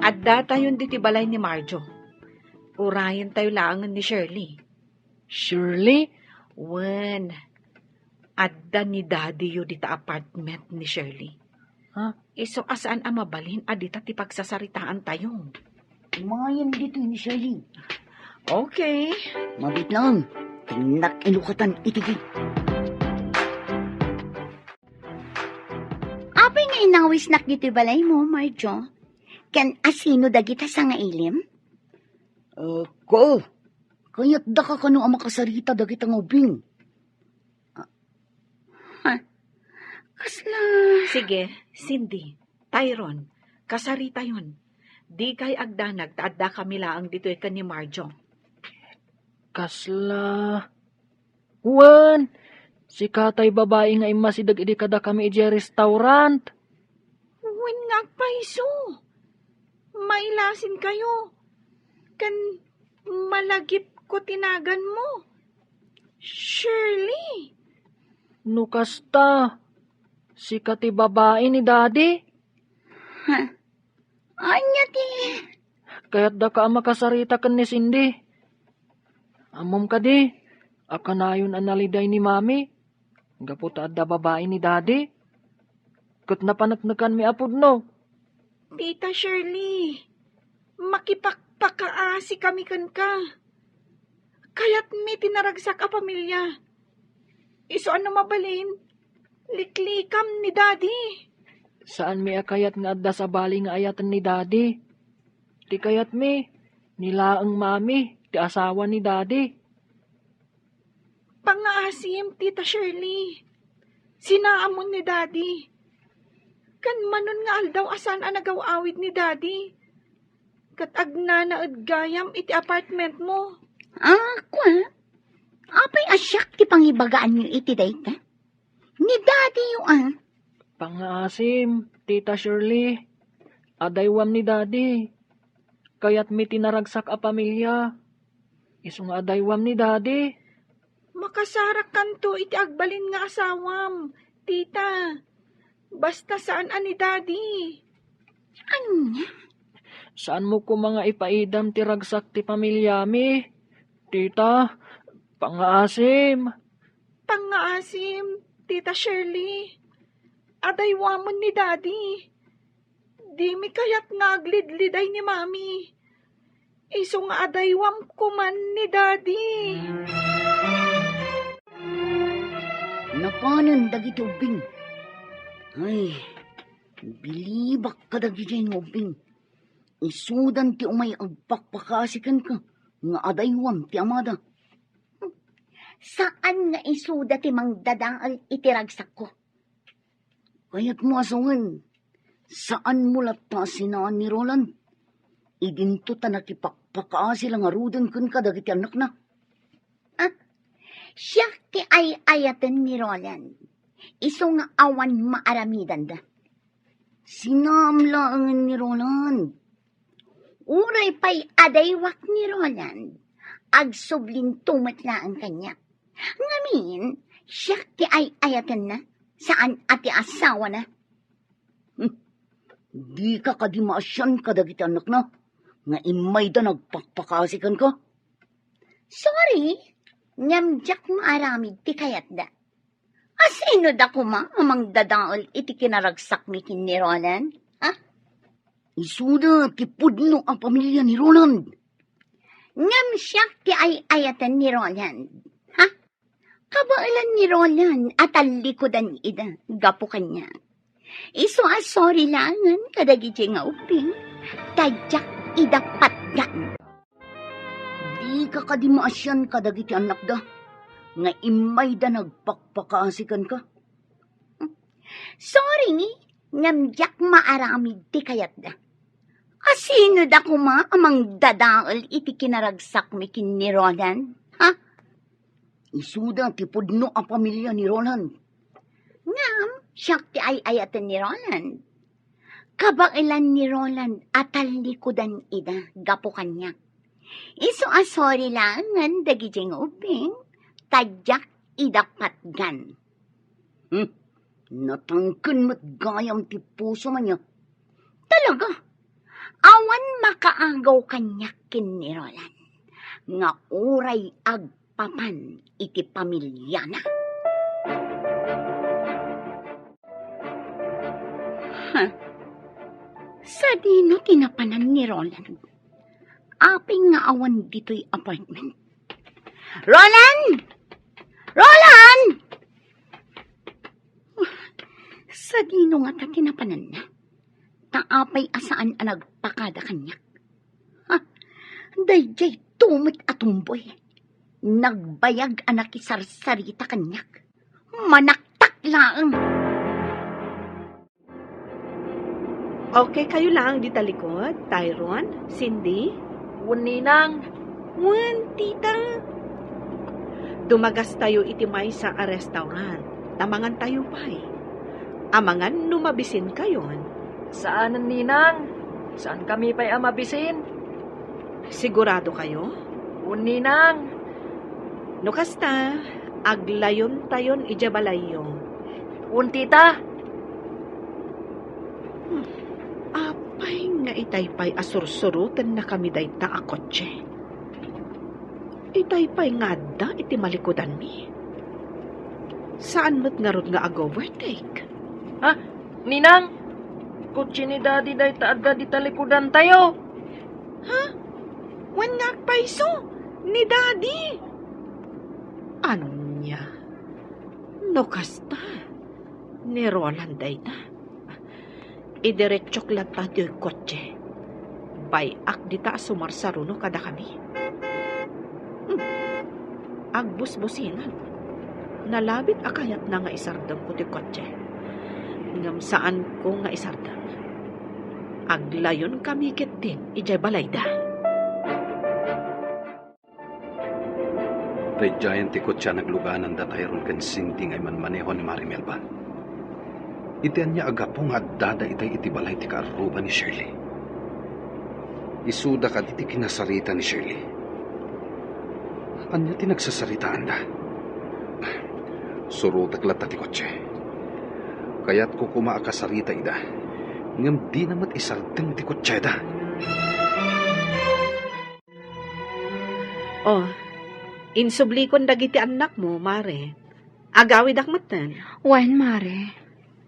Addatayon ditoy balay ni Marjo. Urayentayo laengen ni Shirley. Shirley? Wen, adda ni Daddy-yo dita apartment ni Shirley. Ha? Isu a saan a mabalin a dita ti pagsasaritaantayo. Umayen ditoy ni Shirley. Okay. Mabit lang, tinnak inukatan iti gate. Apay nga inawisnak ditoy balaymo, Marjo? Ken asino dagita sangailim? Ah, ko. Kayatdaka kano a makasarita dagita nga ubing? Ha? Kasla... Sige, Cindy, Tyron, kasaritayon. Dikay agdanag ta addakami laeng ditoy ken ni Marjo. Kasla... Wen, sika tay babai nga immasideg idi kadakami idiay restaurant. Wen nga agpayso. Mailasinkayo. Ken malagipko ti naganmo. Shirley. No kasta, sika ti babai ni Daddy? Ha? Ania ti? Kayatdaka a makasarita ken ni Cindy. Ammom kadi, a kanayon a naliday ni Mami? Gapu ta adda babai ni Daddy, ket napaneknekanmi a pudno. Tita Shirley, makipakpakaasikami kenka. Kayatmi ti naragsak a pamilia. Isu a no mabalin, liklikam ni Daddy. Saanmi a kayat nga adda sabali nga ayaten ni Daddy. Ti kayatmi, ni laeng Mami, ti asawa ni Daddy. Pangngaasim, Tita Shirley. Sinaamon ni Daddy. Ken manon nga aldaw a saan a nagaw-awid ni Daddy. Ket agnanaed gayam iti apartmentmo. Ah, kua? Apay a siak ti pangibagaanyo iti dayta? Ni Daddy yo, ah. Pangngaasim, Tita Shirley. Adaywam ni Daddy. Kayatmi ti naragsak a pamilia. Isu nga adaywam ni Daddy. Makasarakanto iti agbalin nga asawam, Tita. Basta saan a ni Daddy. Ania? Saanmo koma nga ipaidam ti ragsak ti pamiliami? Tita, pangngaasim. Pangngaasim, Tita Shirley. Adaywamon ni Daddy. Dimi kayat nga aglidliday ni Mami. Isu nga adaywam koman ni Daddy. Napanen dagiti ubbing. Ay, bilibak kadagiti nga ubbing. Isudan ti umay agpakpakaasi kenka nga adaywam ti amada. Saan nga isuda ti mangdadael iti ragsakko. Kayatmo a sawen, saanmo latta a sinaan ni Roland? Idinto ta nakipakpakaasi la ngaruden kenka dagiti annakna. Ah, siak ti ay-ayaten ni Roland. Isu nga awan maaramidanda. Sinaam laengen ni Roland. Uray pay adaywak ni Roland, agsublinto met laeng kaniak. Ngamin, siak ti ay-ayatenna, saan a ti asawana. Hmm. Dika kadi maasian kadagiti annakna nga immayda nagpakpakaasi kenka? Sorry, ngem diak maaramid ti kayatda. Asino da koma a mangdadael iti kinaragsakmi ken ni Roland? Ha? Isuda ti pudno a pamilia ni Roland. Ngem siak ti ay-ayaten ni Roland. Ha? Kabaelan ni Roland a tallikudan ida gapu kaniak. Isu a sorry laengen kadagiti nga ubbing, ta diak ida patgan. Dika kadi maasian kadagiti annakda nga immayda nagpakpakaasi kenka? Sorry, ngem diak maaramid ti kayatda. Asino da koma a mangdadael iti kinaragsakmi ken ni Roland? Ha? Isuda ti pudno a pamilia ni Roland. Ngem, siak ti ay-ayaten ni Roland. Kabaelan ni Roland a tallikudan ida gapu kaniak. Isu a sorry laengen dagiti nga ubbing, ta diak ida patgan. Hmm, natangken met gayam ti pusom ania. Talaga, awan makaagaw kaniak ken ni Roland nga uray agpapan iti pamiliana. Ha? Sadino ti napanan ni Roland? Apay nga awan ditoy apartment? Roland! Roland! Sadino ngata ti napananna? Ta apay a saan a nagpakada kaniak? Ha? Daydiay tumet a tumboy. Nagbayag a nakisarsarita kaniak. Manaktak laeng. Okay kayo laeng dita likod, Tyron, Cindy? Wen, ninang. Wen, tita. Dumagastayo iti maysa a restaurant, ta mangantayo pay. Amangan no mabisin kayon. Saanen, ninang. Saan kami pay a mabisin. Sigurado kayo? Wen, ninang. No kasta, aglayon tayon idiay balayyo. Wen, tita. Hmm. Apay nga itay pay a sursurotenna kami dayta a kotse. Itay pay nga adda iti malikudanmi. Saan met ngarud nga ag-overtake? Ha? Ninang, kotse ni Daddy dayta adda di talikudantayo. Ha? Wen nga agpayso ni Daddy. Ania? No kasta, ni Roland dayta. Idiretsok latta ti kotse. Bay-ak dita a sumarsaruno kadakami. Hmm. Agbusbusingan. Nalabit a kayatna nga isardengko ti kotse. Ngem saanko nga isardeng. Aglayonkami ketdin idiay balayda. Daydiayen ti kotse a nagluganan da Tyrone ken Cindy nga imanmaneho ni Mari Melba. Iti ania a gapu nga addada itay iti balay ti kaarruba ni Shirley? Isuda kadi ti kinasarita ni Shirley? Ania ti nagsasaritaanda? Surotek latta ti kotse. Kayatko koma a kasarita ida, ngem dina met isardeng ti kotseda. Oh, insublikon dagiti annakmo, Mare. Agawidak metten. Wen, Mare.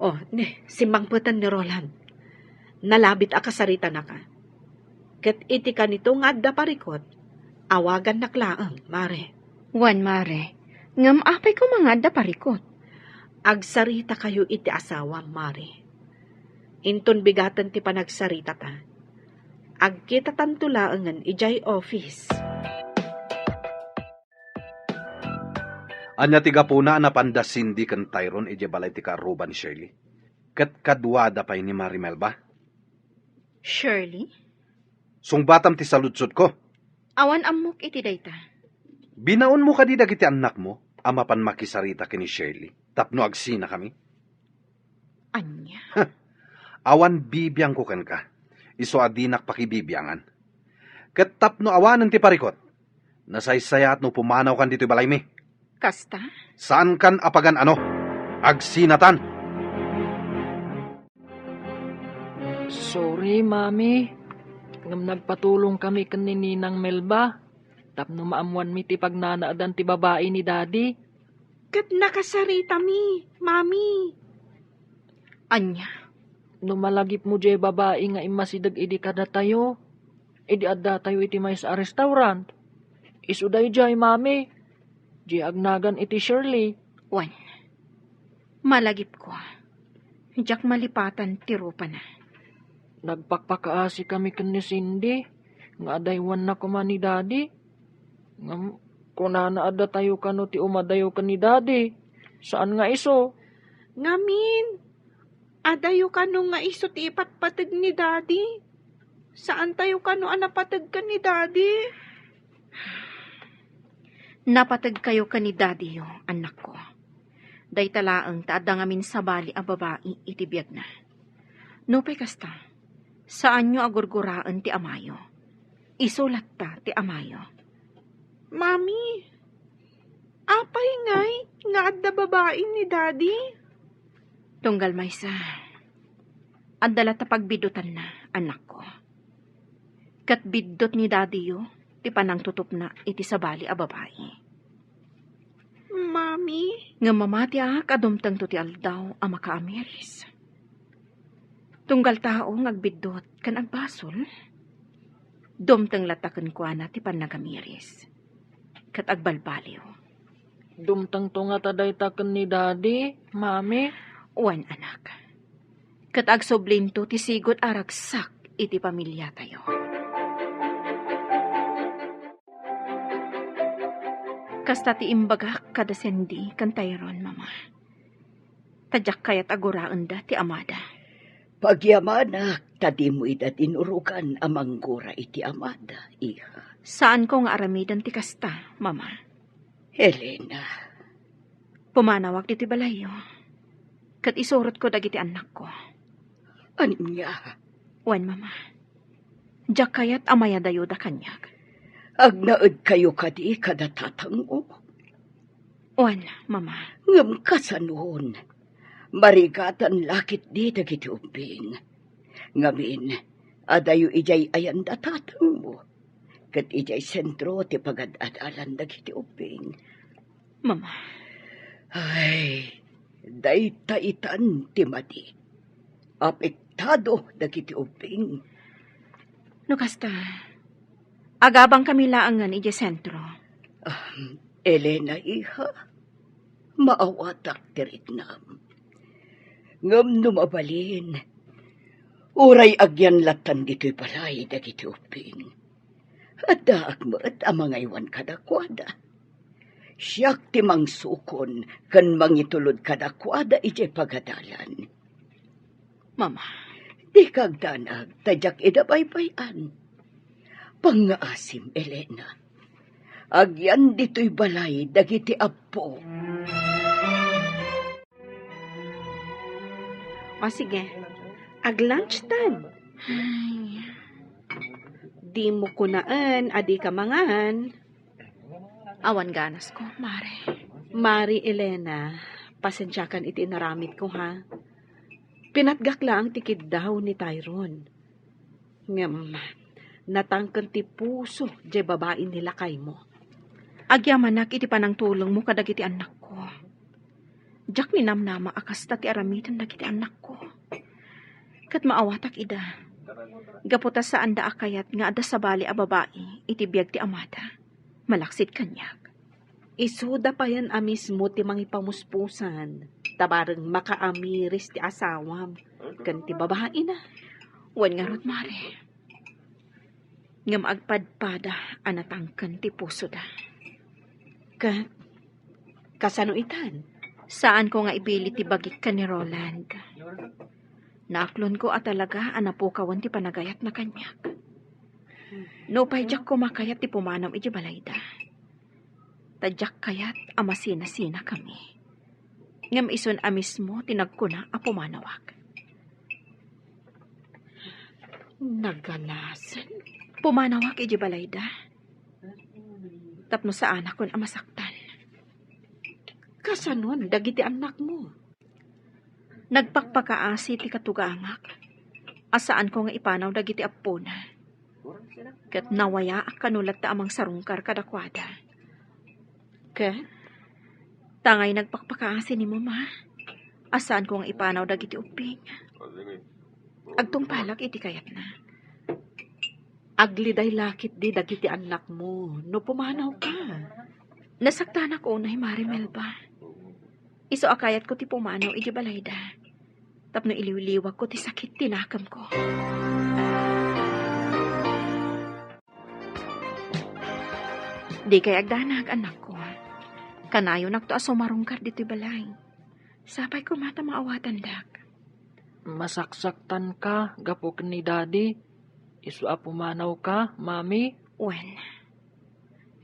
Oh, ne, simmangpeten ni Roland. Nalabit a kasaritanaka. Ket iti kanito nga adda parikot, awagannak laeng, Mare. Wen, Mare. Ngem apay koma nga adda parikot? Agsaritakayo iti asawam, Mare. Inton bigaten ti panagsaritata, agkitatanto laengen idiay office. Ania ti gapuna a napanda Cindy ken Tyrone idiay balay ti kaarruba ni Shirley? Ket kaduada pay ni Mari Melba? Shirley? Sungbatam ti saludsodko. Awan ammok iti dayta. Binaonmo kadi dagiti annakmo a mapan makisarita ken ni Shirley tapno agsinakami? Ania? Awan bibiangko kenka. Isu a dinak pakibibiangan. Ket tapno awanen ti parikot, nasaysayaat no pumanawkan ditoy balaymi. Kasta? Saankan a pagan-ano. Agsinatan. Sorry, Mami. Ngem nagpatulongkami ken ni Ninang Melba tapno maammoanmi ti pagnanaadan ti babai ni Daddy. Ket nakasaritami, Mami. Ania? No malagipmo diay babai nga immasideg idi kadatayo, idi addatayo iti maysa a restaurant, isu daydiay, Mami. Diay agnagan iti Shirley. Wen, malagipko. Diak malipatan ti rupana. Nagpakpakaasikami ken ni Cindy nga adaywanna koma ni Daddy. Ngem kunana a datayo kano ti umadayo ken ni Daddy. Saan nga isu. Ngamin, adayo kano nga isu ti ipatpateg ni Daddy. Saantayo kano a napateg ken ni Daddy. Napategkayo ken ni Daddyyo, annakko. Dayta laeng ta adda ngamin sabali a babai iti biagna. Nupay kasta, saanyo a gurguraen ti amayo. Isu latta ti amayo. Mami, apay ngay nga adda babai ni Daddy? Tunggal maysa, adda latta pagbidutanna, annakko. Ket biddut ni Daddyyo ti panangtutupna iti sabali a babai. Mami? Ngem mamatiak a dumtengto ti aldaw a makaamiris. Tunggal tao nga agbiddut ken agbasol, dumteng latta kenkuana ti pannagamiris ket agbalbaliw. Dumtengto ngata dayta ken ni Daddy, Mami? Wen, anak. Ket agsublinto ti sigud a ragsak iti pamiliatayo. Kasta ti imbagak kada Cindy ken Tyrone, Mama. Ta diak kayat a guraenda ti amada. Pagyamanak ta dimo ida dinurogan a manggura iti amada, iha. Saanko nga aramiden ti kasta, Mama. Helena. Pumanawak ditoy balayyo. Ket isurotko dagiti annakko. Ania? Wen, Mama. Diak kayat a mayadayoda kaniak. Agnaedkayo kadi kada tatangmo? Wen, Mama. Ngem kasanon, marigatan la ketdi dagiti ubbing. Ngamin, adayo idiay ayan da tatangmo, ket idiay sentro ti pagad-adalan dagiti ubbing. Mama. Ay, dayta itan ti madi. Apektado dagiti ubbing. No kasta, agabangkami laengen idiay sentro. Ah, Elena, iha, maawatak ti riknam. Ngem no mabalin, uray agyan lattan ditoy balay dagiti ubbing, addaak met a mangaywan kadakuada. Siak ti mangsukon ken mangitulod kadakuada idiay pagadalan. Mama. Dika agdanag ta diak ida baybay-an. Pangngaasim, Elena. Agyan ditoy balay dagiti appo. O sige, ag-lunch time. Ay. Dimo kunaen a dika mangan. Awan ganasko, Mare. Mare Elena, pasensiakan iti inaramidko, ha? Pinatgak laeng ti kiddaw ni Tyrone. Ngem, natangken ti puso diay babai ni lakaymo. Agyamanak iti panangtulongmo kadagiti annakko. Diak ninamnama a kasta ti aramiden dagiti annakko. Ket maawatak ida. Gapu ta saanda a kayat nga adda sabali a babai iti biag ti amada, malaksid kaniak. Isuda payen a mismo ti mangipamuspusan, ta bareng makaamiris ti asawam ken ti babaina. Wen ngarud, Mare. Ngem agpadpada a natangken ti pusoda. Ket kasano itan? Saanko nga ibili ti bagik ken ni Roland. Naaklonko a talaga a napukawen ti panagayatna kaniak. Nupay diak koma kayat ti pumanaw idiay balayda, ta diak kayat a masinasinakami. Ngem isun a mismo ti nagkuna a pumanawak. Naganasen? Pumanawak idiay balayda tapno saanakon a masaktan. Kasanon dagiti annakmo? Nagpakpakaasi ti katugangak a saanko nga ipanaw dagiti appona. Ket nawayaak kano latta a mangsarungkar kadakuada. Ket tangay nagpakpakaasi ni Mama a saanko nga ipanaw dagiti ubbing. Agtungpalak iti kayatna. Agliday la ketdi dagiti annakmo no pumanawka. Nasaktanak unay, Mare Melba. Isu a kayatko ti pumanaw iti balayda tapno iliwliwagko ti sakit ti nakemko. Dikay agdanag, annakko. Kanayonakto a sumarungkar ditoy balay. Sapay koma ta maawatandak. Masaksaktanka gapu ken ni Daddy. Isu a pumanawka, Mami? Wen,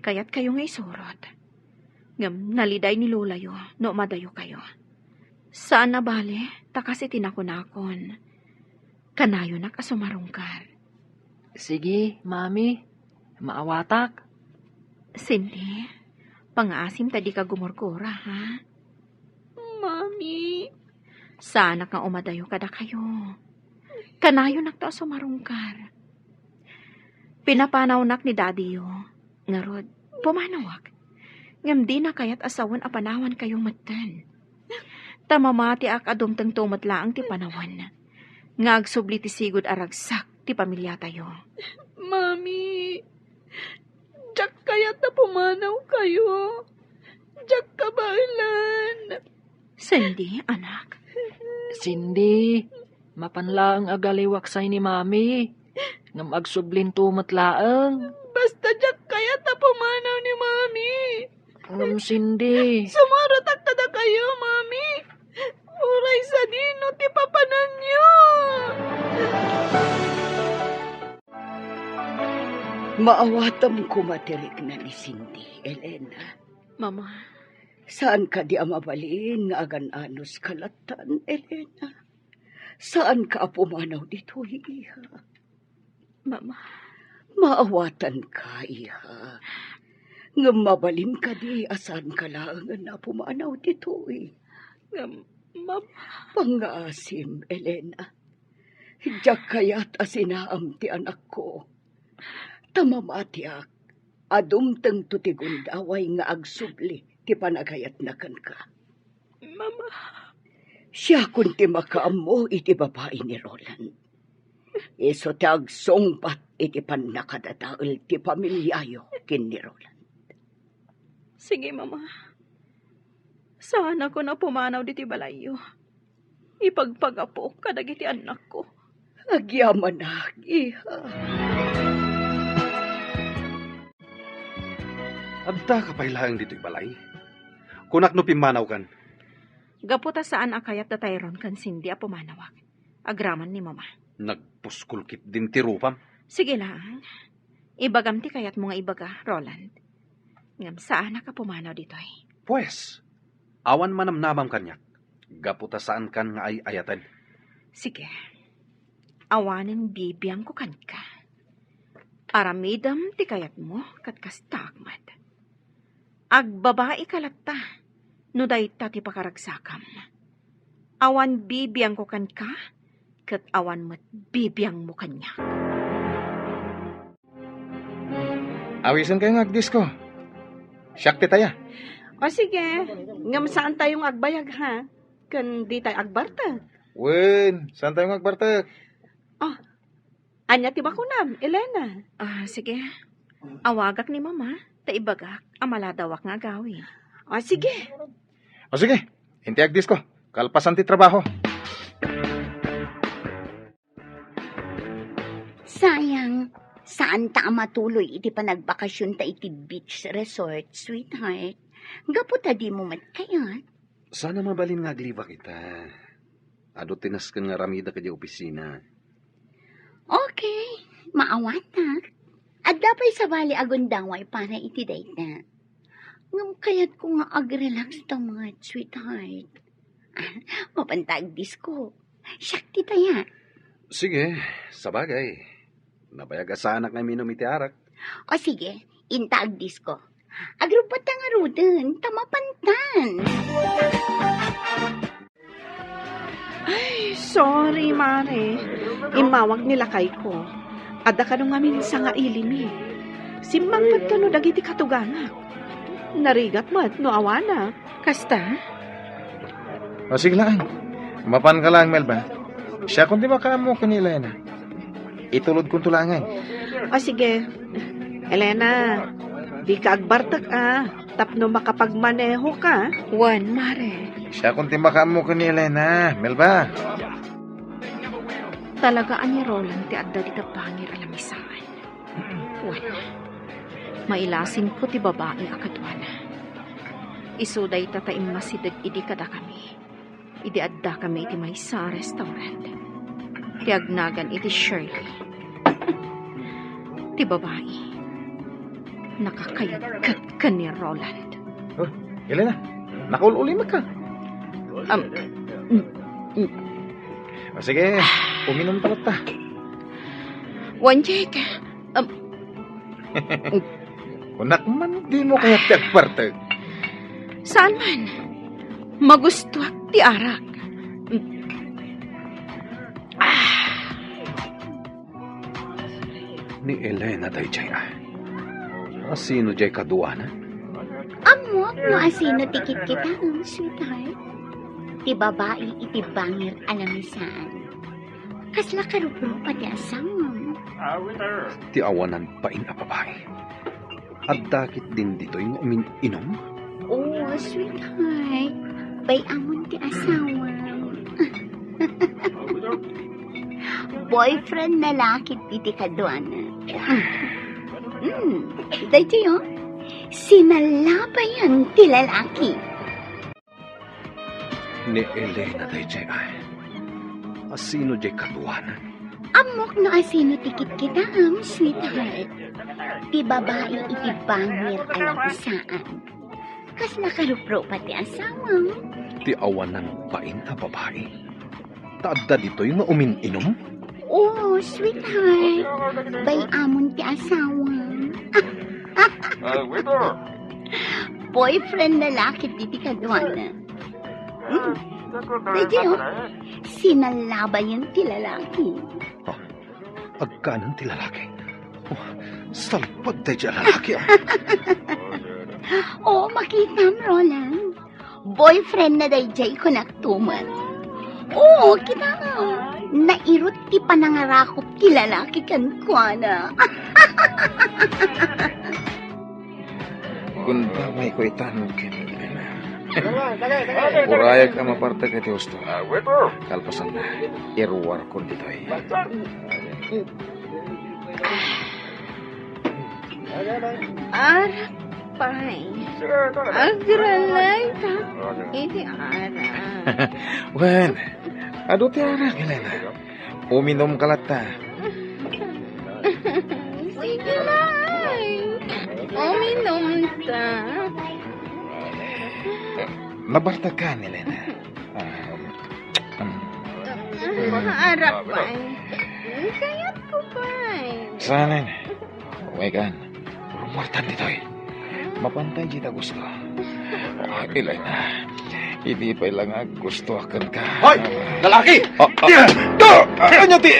kayatkayo nga isurot. Ngem naliday ni lolayo no umadayokayo. Saan a bale, ta kas iti nakunakon, kanayonak a sumarungkar. Sige, Mami. Maawatak. Cindy, pangaasim ta dika gumurgura, ha? Mami. Saanak nga umadayo kadakayo. Kanayonakto a sumarungkar. Pinapanawnak ni Daddy-yo. Ngarud, pumanawak. Ngem dina kayat a sawen a panawankayo metten. Ta mamatiak a dumtengto met laeng ti panawen nga agsubli ti sigud a ragsak ti pamiliatayo. Mami, diak kayat a pumanawkayo. Diak kabaelan. Cindy, anak. Cindy, mapan laeng agaliwak say ni Mami. Ngem agsublinto met laeng. Basta diak kayat a pumanaw ni Mami. Ngem, Cindy. Sumurotak kadakayo, Mami. Uray sadino ti papananyo. Maawatam koma ti rikna ni Cindy, Elena. Mama. Saan kadi a mabalin nga agan-anos ka lattan, Elena? Saanka a pumanaw ditoy, iha? Mama. Maawatanka, iha. Ngem mabalin kadi a saanka laengen a pumanaw ditoy? Ngem, Mama. Pangngaasim, Elena. Diak kayat a sinaam ti anakko. Ta mamatiak a dumtengto ti gundaway nga agsubli ti panagayatna kenka. Siakon ti makaammo iti babai ni Roland. Isu ti agsungbat iti pannakadadael ti pamiliayo ken ni Roland. Sige, Mama. Saanakon a pumanaw ditoy balayyo. Ipagpagapok kadagiti annakko. Agyamanak, iha. Addaka pay laeng ditoy balay? Kunak no pimmanawkan. Gapu ta saan a kayat da Tyrone ken Cindy a pumanawak. Agraman ni Mama. Nagpuskol ketdin ti rupam. Sige laeng. Ibagam ti kayatmo nga ibaga, Roland. Ngem saanak a pumanaw ditoy. Pues, awan manamnamam kaniak. Gapu ta saankan nga ay-ayaten. Sige. Awanen bibiangko kenka. Aramidem ti kayatmo ket kastaak met. Agbabaika latta no dayta ti pakaragsakam. Awan bibiangko kenka, ket awan met bibiangmo kaniak. Awisenkayo nga agdisko. Siak ti taya. O sige, ngem saantayo nga agbayag, ha? Ken ditay agbartek. Wen, saantayo nga agbartek. Ah, ania ti bakunam, Elena? Ah, sige. Awagak ni Mama, ta ibagak a maladawak nga agawid. Ah, sige. O sige, inti agdisko. Kalpasan ti trabaho. Sayang, saanta a matuloy iti panagbakasionta iti beach resort, sweetheart. Gapu ta dimo met kayat. Saan a mabalin nga aglibak ita. Adu ti nasken nga aramidek idiay opisina. Okay, maawatak. Adda pay sabali a gundaway para iti dayta. Ngem kayatko nga agrelax ta met, sweetheart. Ah, mapanta agdisko. Siak ti taya. Sige, sabagay. Nabayag a saanak nga uminum iti arak. O sige, inta agdisko. Agrubbatta ngaruden, ta mapantan. Ay, sorry, Mare. Immawag ni lakayko. Adda kano ngamin sanga ilimi. Simmangpet kano dagiti katugangak. Narigat met no awanak. Kasta? O, sige laeng. Mapanka laeng, Melba. Siakon ti makaammo ken ni Elena. Itulodkonto laengen. O, sige. Elena, dika agbartek, a, tapno makapagmanehoka. Wen, Mare. Siakon ti makaammo ken ni Elena, Melba. Talaga a ni Roland ti adda dita bangir a lamisaan. Wen, mailasinko ti babai a kaduana. Isu dayta ta immasideg idi kadakami. Idi addakami iti maysa a restaurant, ti agnagan iti Shirley. Ti babai, nakakayagkat ken ni Roland. Oh, Elena, nakaul-ulimekka. Um, mm, mm. O, sige, uminum ta latta. Wen, Jake. Um, Kunak man, dimo kayat ti agbartek? Saan man. Magustuak ti arak. Ah. Ni Elena daydiay, a. Asino diay kaduana? Ammok no asino ti kitkitaem, sweetheart. Ti babai iti bangir a lamisaan. Kasla karuprupa ti asawam. Ti awanan bain a babai. Adda ketdin ditoy nga umin-inum? Oh, sweetheart. Bay-amon ti asawam. Boyfriend na la ketdi ti kaduana. Hmm. Daytoy, oh. Sinalabayan ti lalaki. Ni Elena daydiay, ay. Asino diay kaduana? Ammok no asino ti kitkitaem, sweetheart. Ti babai iti bangir a lamisaan. Kasla karuprupa ti asawam. Ti awanan bain a babai. Ta adda ditoy nga umin-inum? Oh, sweetheart. Bay-amon ti asawam. Ah, waiter! Boyfriend na la ketdi ti kaduana. Hmm. Daydiay, oh. Sinalabayan ti lalaki. Ah, agkanan ti lalaki. Oh, salpag daydiay a lalaki, ah. Oh, makitam, Roland. Boyfriend na daydiay kunak tumet. Oo, kita. Nairut ti panangarakup ti lalaki kenkuana. Gundawayko itan ken Elena. Urayek a mapartek iti husto. Kalpasanna, iruarkon ditoy. Arak pay. Agralayta iti arak. Wen, adu ti arak, Elena. Uminumka latta. Sige, Nay. Uminumta. Nabartekkan, Elena. Ah, um, Arak pay. Kayatko pay. Saan? Umaykan. Rummuartan ditoy. Mapantay dita gusto. Ah, Elena. Idi pay la nga gusto aken ka. Hoy! Lalaki! Ah, ah. Ania ti?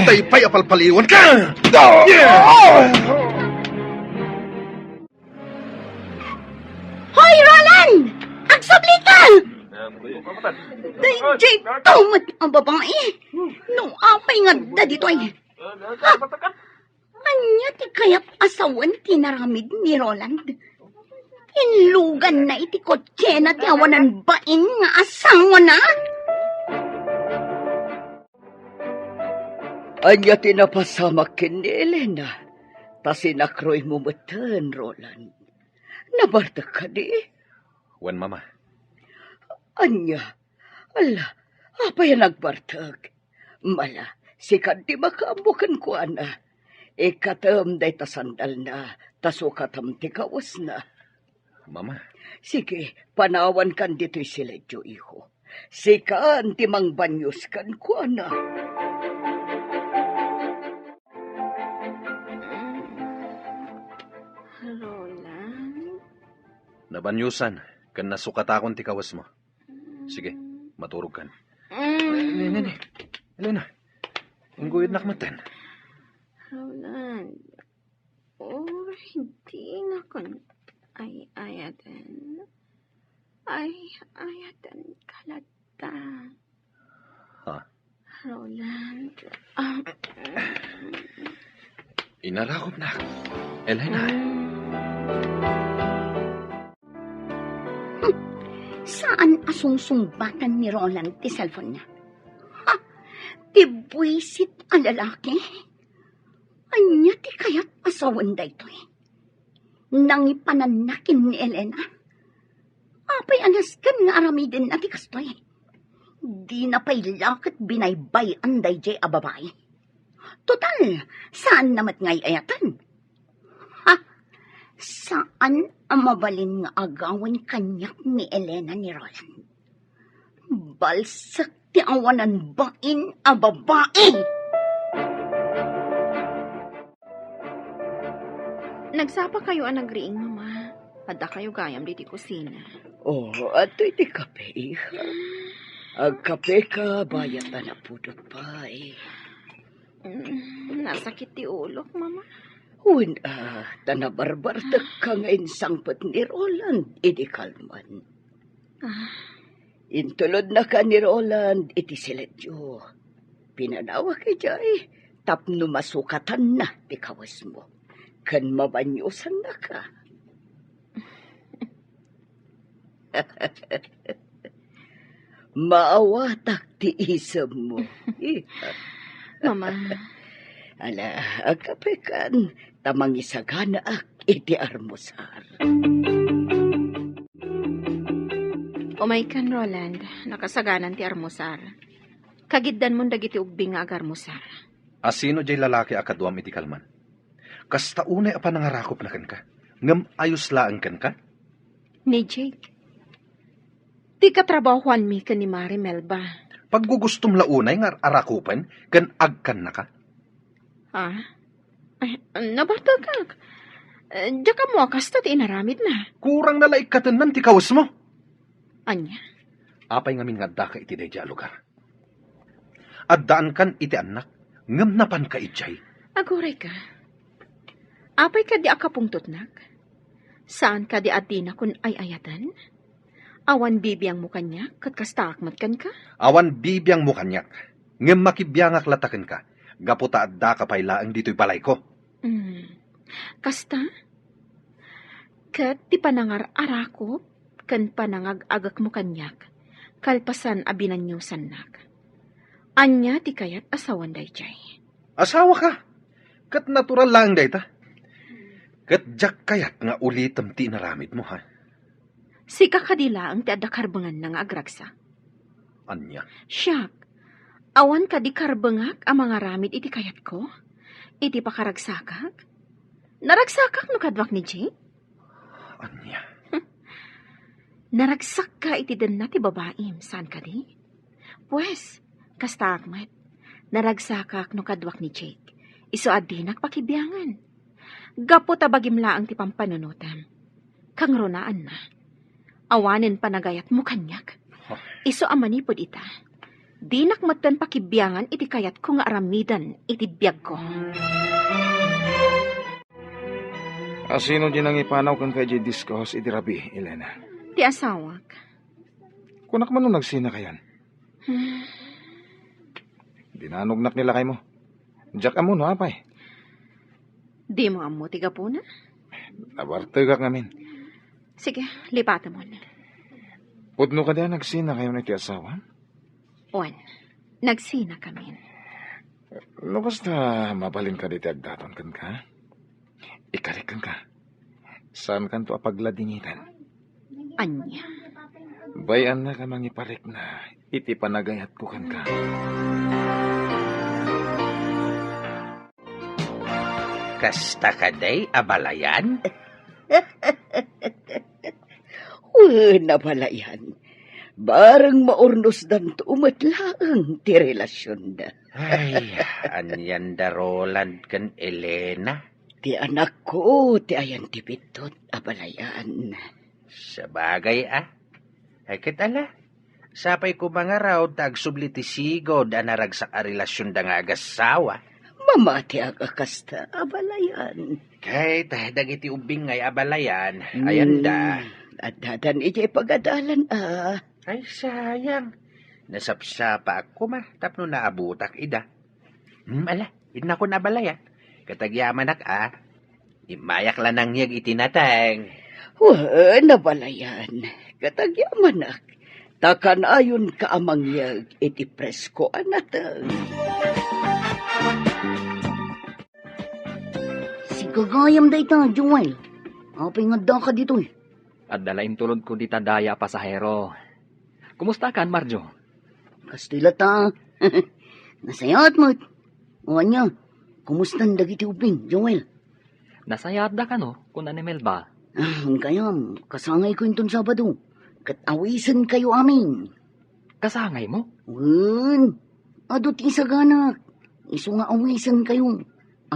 Tay pay a palpaliwanka! Hoy, Roland! Agsablika! Daydiay tumet a babai! No apay nga adda ditoy? Ha? Ania ti kayat a sawen ti inaramid ni Roland? Inluganna iti kotsena ti awanan bain nga asawana? Ania ti napasamak ken ni Elena? Ta sinakroymo metten, Roland. Nabartek kadi? Wen, Mama. Ania? Ala, apay a nagbartek? Mala, sika ti makaammo kenkuana. Ikkatem dayta sandalna, ta sukatem ti kawesna. Mama. Sige, panawankan ditoy siledyo, iho. Sikan ti mangbanyos kenkuana. Roland? Nabanyosan ken nasukatakon ti kawesmo. Sige, maturogkan. Mm. Ne, ne, ne. Elena, ingguyodnak metten. Roland, uray dinakon ay-ayaten. Ay-ayatenka latta. Ha? Roland, ah. Inarakupnak, Elena. Hmm. Saan a sungsungbatan ni Roland ti cellphone-na? Ha? Ti buisit a lalaki? Ania ti kayat a sawen daytoy? Nangipananna ken ni Elena? Apay a nasken nga aramidenna ti kastoy? Dina pay la ket binaybay-an daydiay a babai. Total, saanna met nga ay-ayaten. Ha? Saan a mabalin nga agawen kaniak ni Elena ni Roland. Balsek ti awanan bain a babai! Nagsapakayo a nagriing, Mama. Addakayo gayam ditoy kusina. Oh, adtoy ti kape, iha. Agkapeka, bayat ta napudot pay. Mm, nasakit ti ulok, Mama. Wen, ah, ta nabarbartekka nga insangpet ni Roland idi kalman. Ah. Intulodnaka ni Roland iti siledyo. Pinanawak idiay tapno masukatanna ti kawesmo ken mabanyosannaka. Maawatak ti isemmo. Mama. Ala, agkapekan, ta mangisaganaak iti armusar. Umaykan, Roland, nakasaganan ti armusar. Kagiddanmon dagiti ubbing nga agarmusar. Asino jay lalaki a kaduam iti kalman? Kasta unay a panangarakupna kenka, ngem ayos laeng kenka? Ni Jake. Ti katrabahoanmi ken ni Mare Melba. Paggugustom la unay nga ar-arakupen ken agkannaka? Ah? Ay, nabartekak. Eh, diak ammo a kasta ti inaramidna. Kurang na la ikkatennan ti kawesmo. Ania? Apay ngamin nga addaka iti daydiay a lugar? Addaankan iti annak, ngem napanka idiay. Agurayka. Apay kadi a kapungtotnak? Saan kadi a dinakon ay-ayaten? Awan bibiangmo kaniak, ket kastaak met kenka? Awan bibiangmo kaniak, ngem makibiangak latta kenka, gapu ta addaka pay laeng ditoy balayko. Mm. Kasta? Ket ti panangar-arakop ken panangag-agekmo kaniak, kalpasan a binaniosannak. Ania ti kayat a sawen daydiay? Asawaka, ket natural laeng dayta. Ket diak kayat nga ulitem ti inaramidmo, ha? Sika kadi laeng ti adda karbenganna nga agragsak? Ania? Siak, awan kadi karbengak a mangaramid iti kayatko? Iti pakaragsakak? Naragsakak no kaduak ni Jake? Ania? Naragsakka iti denna ti babaim, saan kadi? Pues, kastaak met. Naragsakak no kaduak ni Jake. Isu a dinak pakibiangan. Gapu ta bagim laeng ti pampanunotem. Kangrunaanna, awanen panagayatmo kaniak. Huh. Isu a manipud ita, dinak metten pakibiangan iti kayatko nga aramiden iti biagko. Asino di nangipanaw kenka idiay disco house idi rabii, Elena? Ti asawak. Kunak man no nagsinakayon. Hmm. Dinanognak ni lakaymo. Diak ammo no apay. Dimo ammo ti gapuna? Nabartegak ngamin. Sige, lipatemon. Pudno kadi a nagsinakayon iti asawa? Wen, nagsinakamin. No kasta, mabalinka ditoy agdaton kenka? Ikarik kenka. Saankanto a pagladingiten. Ania? Bay-annak a mangiparikna iti panagayatko kenka. Kasta kadi, abalayan? Wen, abalayan. Bareng maurnosdanto met laeng ti relasionda. Ay, anianda Roland ken Elena? Ti anakko ti ayan ti biddut, abalayan. Sabagay a. Ay, ket ala, sapay koma ngarud ta agsubli ti sigud a naragsak a relasionda nga agassawa. Mamatiak a kasta, abalayan. Ket dagiti ubbing ngay, abalayan, ayanda. Hmm, addadan idiay pagadalan a. Ay, sayang. Nasapsapaak koma tapno naabutak ida. Hmm, ala, innakon, abalayan. Ket agyamanak a. Immayak la nangyeg iti nateng. Wen, abalayan. Ket agyamanak. Ta kanayonka a mangyeg iti presko a nateng. Sigagayam dayta, Joel. Apay nga addaka ditoy? Adda la intulodko dita daya a pasahero. Kumustakan, Marjo? Kastoy latta. Nasayaat met. O ania, kumustan dagiti ubbing, Joel? Nasayaatda kano, kuna ni Melba. Ah, inkayam, kasangayko inton Sabado. Ket awisenkayo amin. Kasangaymo? Wen, adu ti isaganak. Isu nga awisenkayo.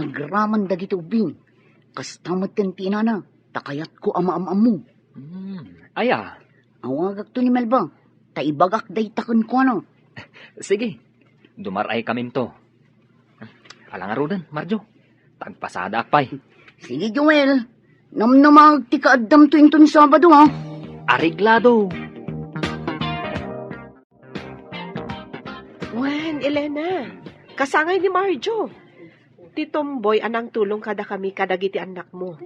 Agraman dagiti ubbing. Kasta metten ti inana, ta kayatko a maam-ammo. Hmm, aya? Awagakto ni Melba, ta ibagak dayta kenkuana. Sige, dumar-ay kaminto. Ala ngaruden, Marjo. Tagpasadaak pay. Sige, Joel. Namnamag ti kaaddamto inton Sabado, ha? Areglado. Wen, Elena, kasangay ni Marjo. Ti Tomboy a nangtulong kadakami kadagiti annakmo.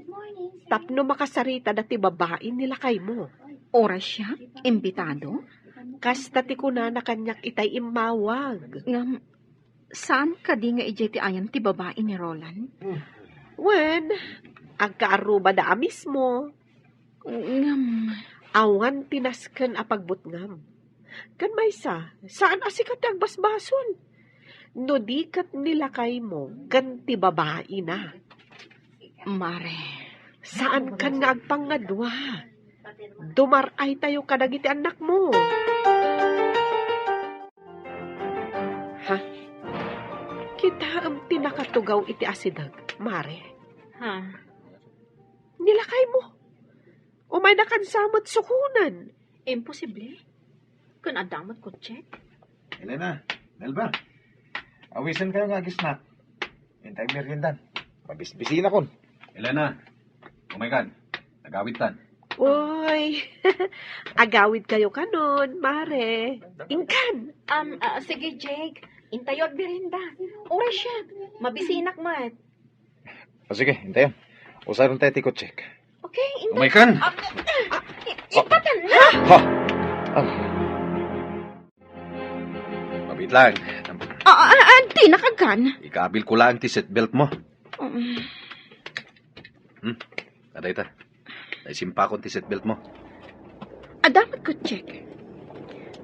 Tapno makasaritada ti babai ni lakaymo. Oras siak, imbitado? Kasta ti kunana kaniak itay immawag. Ngem, saan kadi nga idiay ti ayan ti babai ni Roland? Wen, agkaarrubada a mismo. Ngem, awan ti nasken a pagbutngam. Ken maysa, saan a sika ti agbasbasol. No di ket ni lakaymo ken ti babaina. Mare. Saankan nga agpangngadua. Dumar-aytayo kadagiti annakmo. Ha? Kitaem ti nakatugaw iti asideg, Mare. Ha? Ni lakaymo. Umayna kansa met sukonen. Imposible. Ken adda met kotse. Elena, Melba, awisenkayo nga agisnak. Intay meriendan. Mabisbisinakon. Elena, umaykan. Nagawidtan. Uy, agawidkayo kanon, mare. Inkan. Um, ah, sige, Jake. Intayo agmerienda. Oras siya. Mabisinak met. O sige, intayon. Usayon tayo ti kutsik. Okay, intayo. Umay kan. Ah, ah, ah, ipatan na. Ha? Ah. Mabit lang. Ah, ah, ah, di nakagan. Ikabil ko lang ti seatbelt mo. Um. Hmm? Adayta. Naisimpakon ti seatbelt mo. Adda met kutsik.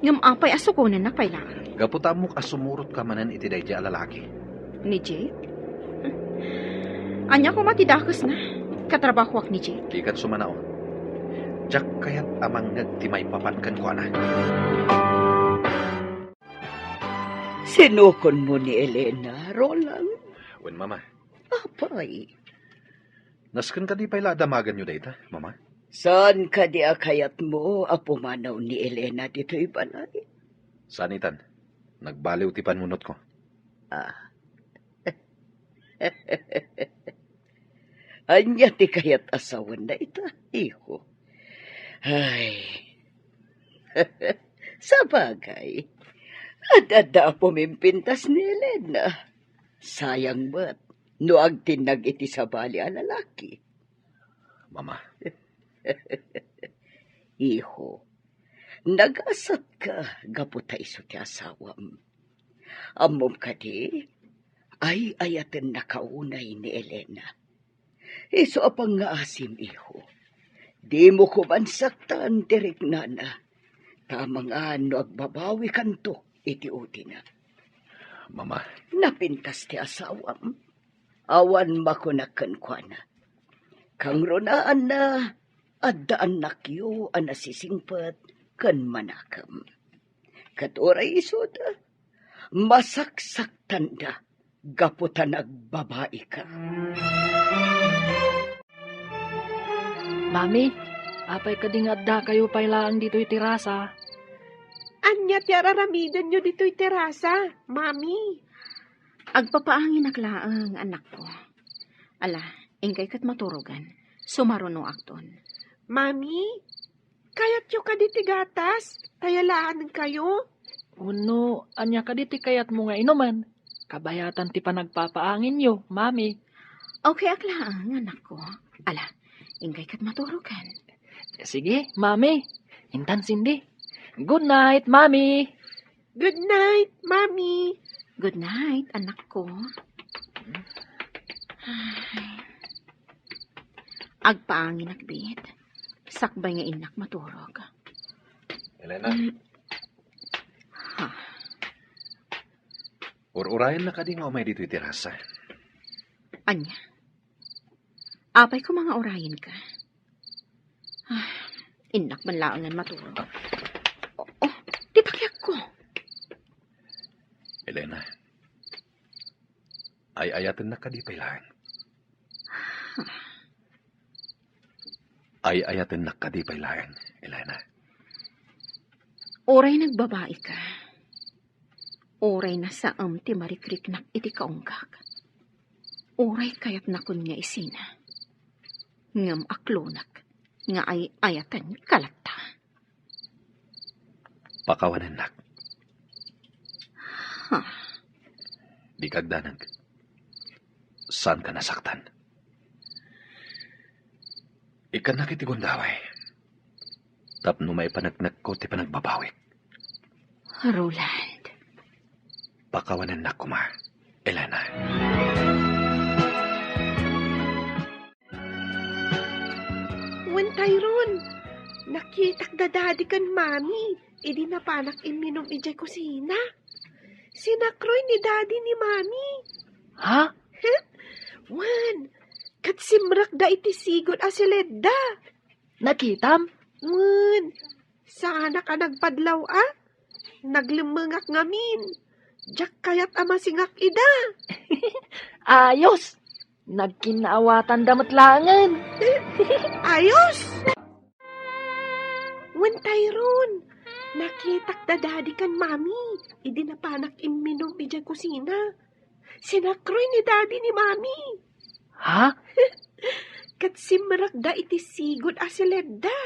Ngem apay a sukonennak pay laeng? Gapu ta ammok a sumurotka manen iti daydiay a lalaki. Ni Jake? Ania koma ti dakesna? Katrabahoak ni Jake. Dikan sumanaw. Diak kayat a mangngeg ti maipapan kenkuana. Sinukonmo ni Elena, Roland? Wen, Mama. Apay? Nasken kadi pay la a damaganyo dayta, Mama? Saan kadi a kayatmo a pumanaw ni Elena ditoy balay? Saan itan. Nagbaliw ti panunotko. Ah. Ania ti kayat a sawenna ita, iho? Ay. Sabagay, ad-adda a pumimpintas ni Elena. Sayang met no agtinnag iti sabali a lalaki. Mama. Iho, nagasatka gapu ta isu ti asawam. Ammom kadi, ay-ayatennaka unay ni Elena. Isu a pangngaasim, iho. Dimo koman saktan ti riknana. Ta amangan no agbabawikanto iti utina. Mama. Napintas ti asawam. Awan makunak kenkuana. Kangrunaanna, adda annakyo a nasisingpet ken manakem. Ket uray isuda, masaksaktanda gapu ta nagbabaika. Mami, apay kadi nga addakayo pay laeng ditoy terasa? Ania ti araramidenyo ditoy terasa, Mami? Agpapaanginak laeng, anakko. Ala, inkay ket maturogan. Sumarunoakton. Mami, kayatyo kadi ti gatas? Tayalaankayo? Wenno, ania kadi ti kayatmo nga inumen? Kabayatan ti panagpapaanginyo, Mami. Okay ak laeng, anakko. Ala, inkay ket maturogan. Sige, Mami. Intan Cindy. Good night, Mami. Good night, Mami. Good night, anakko. Ay. Agpaanginak, bit. Sakbay nga innak maturog. Elena. Mm. Ha? Ur-urayennak kadi nga umay ditoy terasa? Ania? Apay koma nga urayenka? Ah, innak man laengen maturog. Oh, oh, ti pakiakko. Elena, ay-ayatennak kadi pay laeng? Ay-ayatennak kadi pay laeng, Elena? Uray nagbabaika, uray nasaem ti marikriknak iti kaunggak, uray kayatnakon nga isina, ngem aklonek nga ay-ayatenka latta. Pakawanennak. Ha? Dika agdanag. Saanka nasaktan. Ikkannak iti gundaway tapno maipaneknekko ti panagbabawik. Roland. Pakawanennak koma, Elena. Wen, Tyrone, nakitak da Daddy ken Mami idi napanak imminum idiay kusina. Sinakroy ni Daddy ni Mami. Ha? Wen, ket simrekda iti sigud a siledda. Nakitam? Wen, saanak a nagpadlaw a. Naglemmengak ngamin. Diak kayat a masingak ida. Ayos! Nagkinnaawatanda met laengen. Ayos! Wen, Tyrone, nakitak da Daddy ken Mami idi napanak imminum idiay kusina. Sinakroy ni Daddy ni Mami. Ha? ket simrekda iti sigud a siledda.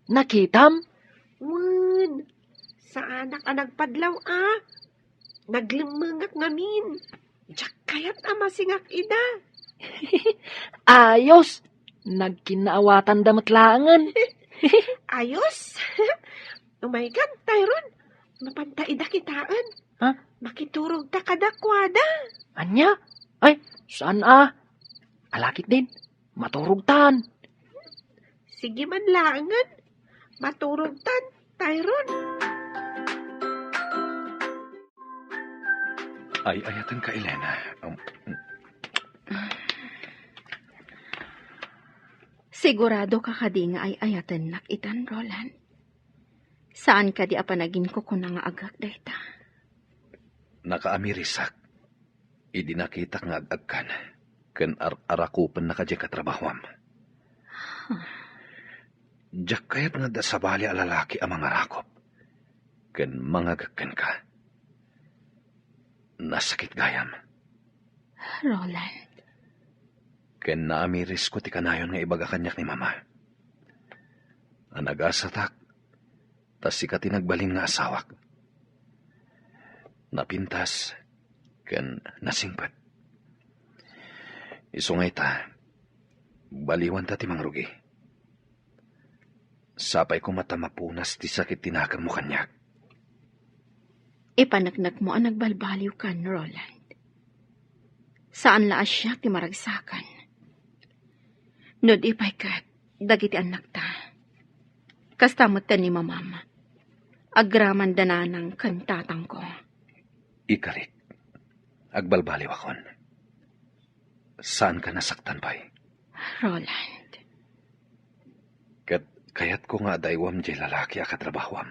Nakitam? Wen, saanak a nagpadlaw a. Naglemmengak ngamin. Diak kayat a masingak ida. Ayos! Nagkinnaawatanda met laengen. Ayos! Umaykan, Tyrone. Mapanta ida kitaen. Ha? Makiturogta kadakuada. Ania? Ay, saan a? Alakit din. Maturogtan. Sige man laengen. Maturogtan, Tyrone. Ay-ayatenka, Elena. Um, Sigurado ka kadi nga ay-ayatennak itan, Roland? Saan kadi a panaginkukuna nga agek dayta? Nakaamirisak idi nakitak nga ag-agkan ken ar-, arakupennaka diay katrabahoam. Diak kayat nga adda sabali a lalaki a mangarakop ken mangagek kenka. Nasakit gayam. Roland. Ken naamirisko ti kanayon nga ibaga kaniak ni Mama. A nagasatak, ta sika ti nagbalin nga asawak. Napintas ken nasingpet. Isu nga ita, baliwanta ti mangrugi. Sapay koma ta mapunas ti sakit ti nakemmo kaniak. Ipaneknekmo a nagbalbaliwkan, Roland. Saan la a siak ti maragsakan. No di pay ket, dagiti annakta. Kasta met ni Mamam. Agraman da nanang ken tatangko. Ikarik, agbalbaliwakon. Saanka nasaktan pay? Roland. Ket kayatko nga adaywam diay lalaki a katrabahoam.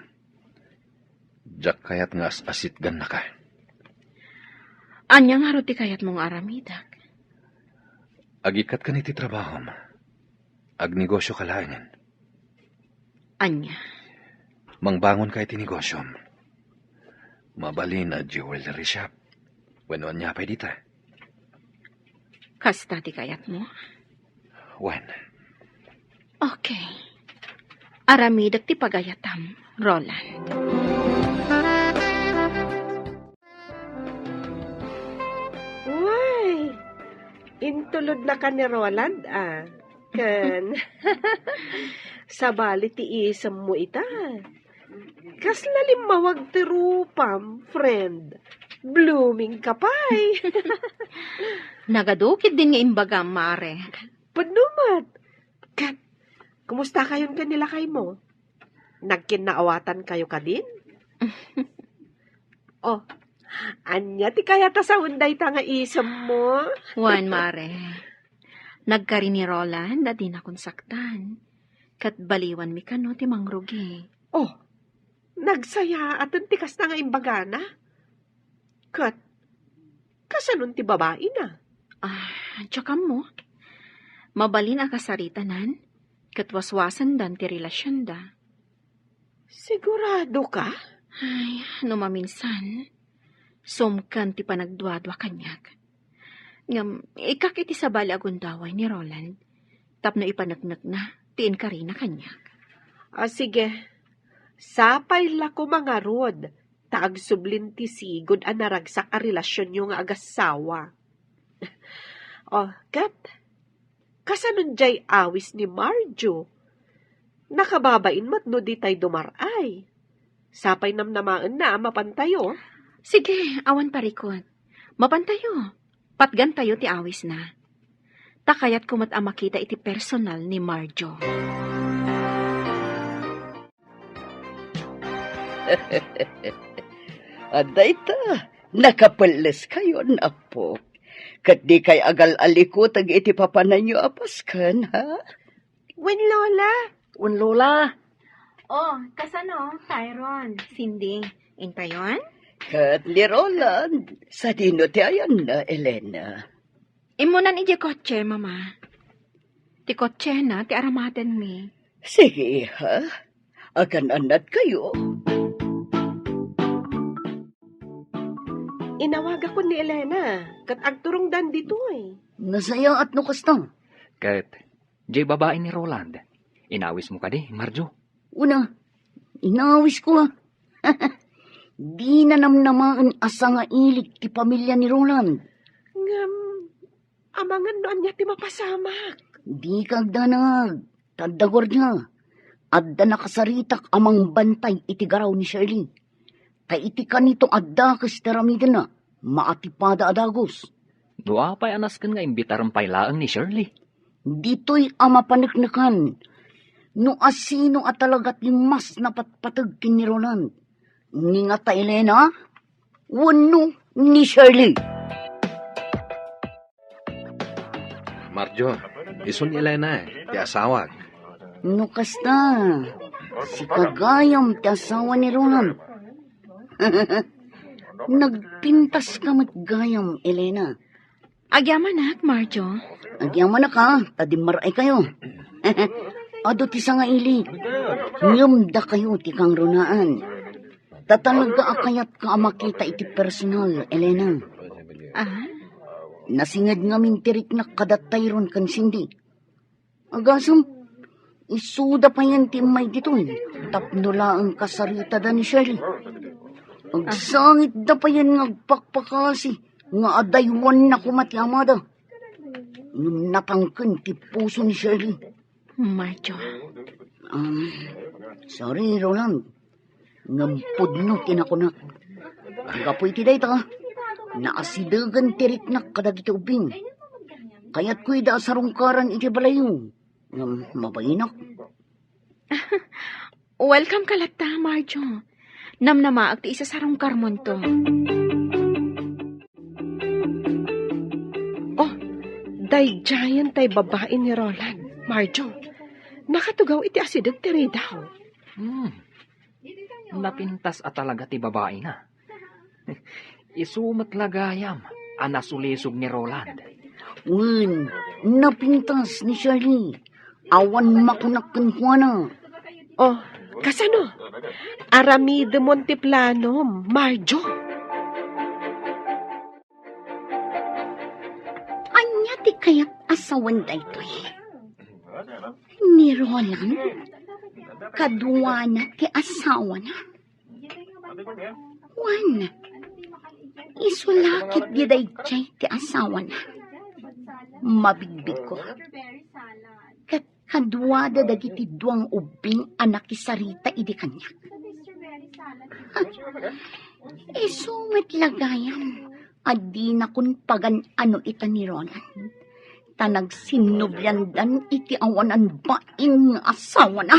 Diak kayat nga as-asitgannaka. Ania ngarud ti kayatmo nga aramidek? Agikkat ken iti trabahom. Agnegosioka laengen. Ania? Mangbangonka iti negosiom. Mabalin a jewelry shop. Wenno ania pay dita. Kasta ti kayatmo? Wen. Okay. Aramidek ti pagayatam, Roland. Way, intulodnaka ni Roland, a. Ken, sabali ti isemmo ita. Kasla limmawag ti rupam, friend. Blooming ka pay. Nagadukit din nga imbagam, Mare. Pudno met. Ket, kumusta kayon ken ni lakaymo? Nagkinnaawatankayo kadin? Oh, ania ti kayat a sawen dayta nga isemmo? Wen, Mare. Nagkari ni Roland a dinakon saktan. Ket baliwanmi kano ti mangrugi. Oh, nagsayaaten ti kasta nga imbagana? Ket, kasanon ti babaina? Ah, diak ammo. Mabalin a kasaritanan, ket waswasendan ti relasionda. Sigurado ka? Ay, no maminsan, sumken ti panagduadua kaniak. Ngem, ikkak iti sabali a gundaway ni Roland, tapno ipaneknekna ti inkarina kaniak. Ah, sige. Sapay la koma ngarud, ta agsublin ti sigud a naragsak a relasionyo nga agassawa. Oh, ket, kasanon diay awis ni Marjo? Nakababain met no ditay dumar-ay. Sapay namnamaenna a mapantayo. Sige, awan parikut. Mapantayo. Patgantayo ti awisna. Ta kayatko met a makita iti personal ni Marjo. Adda ita, nakapelleskayon, Apo. Ket dikay agal-alikuteg iti papananyo a pasken, ha? Wen, Lola. Wen, Lola. Oh, kasano, Tyrone? Cindy, intayon? Ket ni Roland, sadino ti ayanna, Elena? Immunan idiay kotse, Mama. Ti kotsena ti aramatenmi. Sige, iha. Agan-annadkayo. Inawagakon ni Elena, ket agturongdan ditoy. Nasayaat no kasta. Ket Jay babai ni Roland. Inawismo kadi, Marjo? Una, inawisko, a. Dina namnamaen a sangailik ti pamilia ni Roland. Ngem, amangan no ania ti mapasamak. Dika agdanag, ta adda guardia. Adda nakasaritak a mangbantay iti garaw ni Shirley. Ta iti kanito a dakes ti aramidenna, maatipada a dagus. No apay a nasken nga imbitarem pay laeng ni Shirley? Ditoy a mapaneknekan no asino a talaga ti mas napatpateg ken ni Roland. Ni ngata Elena wenno ni Shirley? Marjo, isu ni Elena, eh, ti asawak. No kasta, sika gayam ti asawa ni Roland. Nagpintaska met gayam, Elena. Agyamanak, Marjo. Agyamanak, a, ta dimmaray kayo. Adu ti sangailik. Ngem dakayo ti kangrunaan. Ta talaga a kayatka a makita iti personal, Elena. Ah? Nasinged ngamin ti riknak kada Tyrone ken Cindy. Agasem, isuda payen ti immay ditoy, tapno laeng kasaritada ni Shirley. Agsangitda payen nga agpakpakasi nga adaywanna koma ti amada. Ngem natangken ti puso ni Shirley. Marjo. Um, sorry, Roland. Ngem pudno ti nakunak. Gapu iti dayta, naasidegen ti riknak kadagiti ubbing. Kayatko ida a sarungkaran iti balayyo. Ngem mabainak. Welcome ka latta, Marjo. Namnamaak ti isasarungkarmonto. Oh, daydiayen tay babai ni Roland, Marjo. Nakatugaw iti asideg ti ridaw. Hmm. Napintas a talaga ti babaina. Isu met la gayam a nasulisog ni Roland. Wen, napintas ni Shirley. Awan makunak kenkuana. Oh, kasano? Aramidemon ti planom, Marjo. Ania ti kayat a sawen daytoy? Ni Roland, kaduana ti asawana. Wen, isu la ketdi daydiay ti asawana. Mabigbigko. Ket kaduada dagiti dua nga ubbing a nakisarita idi kaniak. Isu met la gayam a dinakon pagan-ano ita ni Roland. Ta nagsinnubliandan iti awanan bain nga asawana.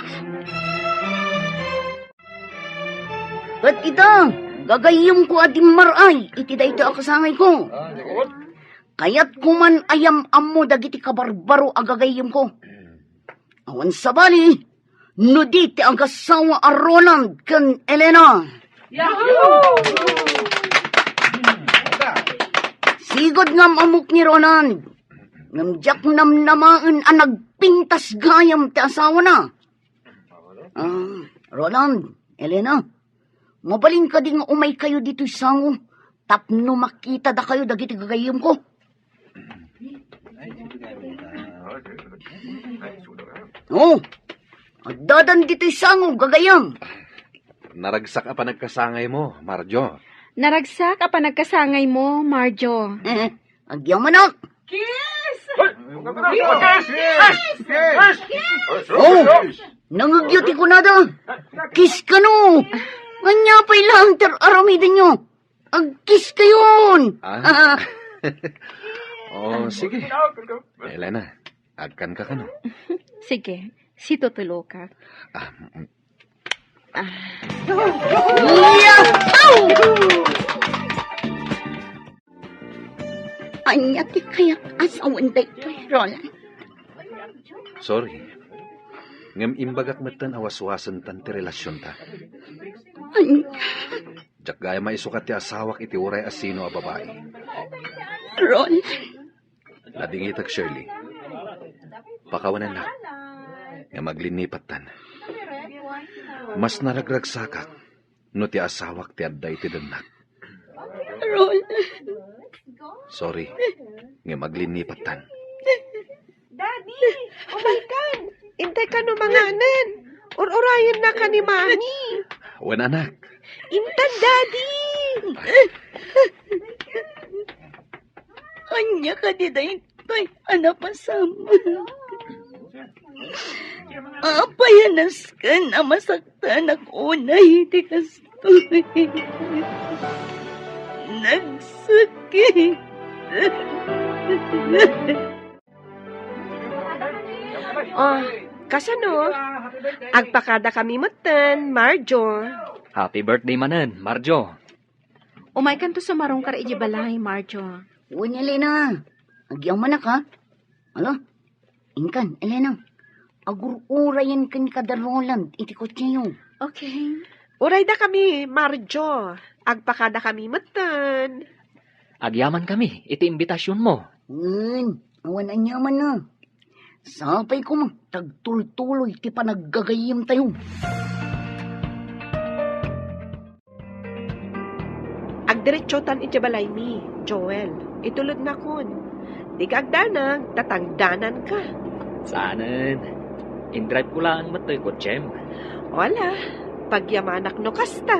Ket ita, gagayyemko a dimmaray iti dayta a kasangayko. Kayatko man a yam-ammo dagiti kabarbaro a gagayyemko. Awan sabali, no di ti agasawa a Roland ken Elena. Yahoo! Sigud nga am-ammok ni Roland. Ngem diak namnamaen a nagpintas gayam ti asawana. Ah, Roland, Elena, mabalin kadi nga umaykayo ditoy sango tapno makitadakayo dagiti gagayyemko? Oh, addadan ditoy sango, gagayyem. Naragsak a panagkasangaymo, Marjo. Naragsak a panagkasangaymo, Marjo. Agyamanak! Kiss! Kiss! Kiss! Oh! Nangegyo ti kunada! Kiss kano! Ania pay laeng ti ar-aramidenyo? Agkiss kayon! Ah? Oh, sige. Elena, agkanka kano? Sige, situtulokak. Ah, mm. Ah. Yahoo! Ania ti kayat a sawen daytoy, Roland? Sorry. Ngem imbagak metten a waswasentan ti relasionta. Ania? Diak gayam a isukat ti asawak iti uray a sino a babai. Roland. Ladingitek, Shirley. Pakawanennak. Ngem aglinnipatten. Mas naragragsakak no ti asawak ti adda iti dennak. Roland. Sorry. Ngem aglinnipatten. Umaykan! Intay kano manganen? Ur-urayenna ka ni Mami. Wen, anak. Intan, Daddy! Ania kadi daytoy a napasamak? Apay a nasken a masaktanak unay iti kastoy? Nagsakit. Oh, kasano? Agpakada kami metten, Marjo. Happy birthday manen, Marjo. Umaykanto sumarungkar idiay balay, Marjo. Wen, Elena. Agyamanak, ha? Ala, inkan, Elena. Agur-urayen kenka da Roland iti kotseyo. Okay. Urayda kami, Marjo. Agpakada kami metten. Agyaman kami iti imbitasionmo. Wen, awan aniamanna. Sapay koma ta agtultuloy ti panaggagayyemtayo. Agdiretsotan iti balaymi, Joel. Itulodnakon. Dika agdanag, ta tangdananka. Saanen. Indrive ko laeng met toy kotsem. Wala, pagyamanak no kasta.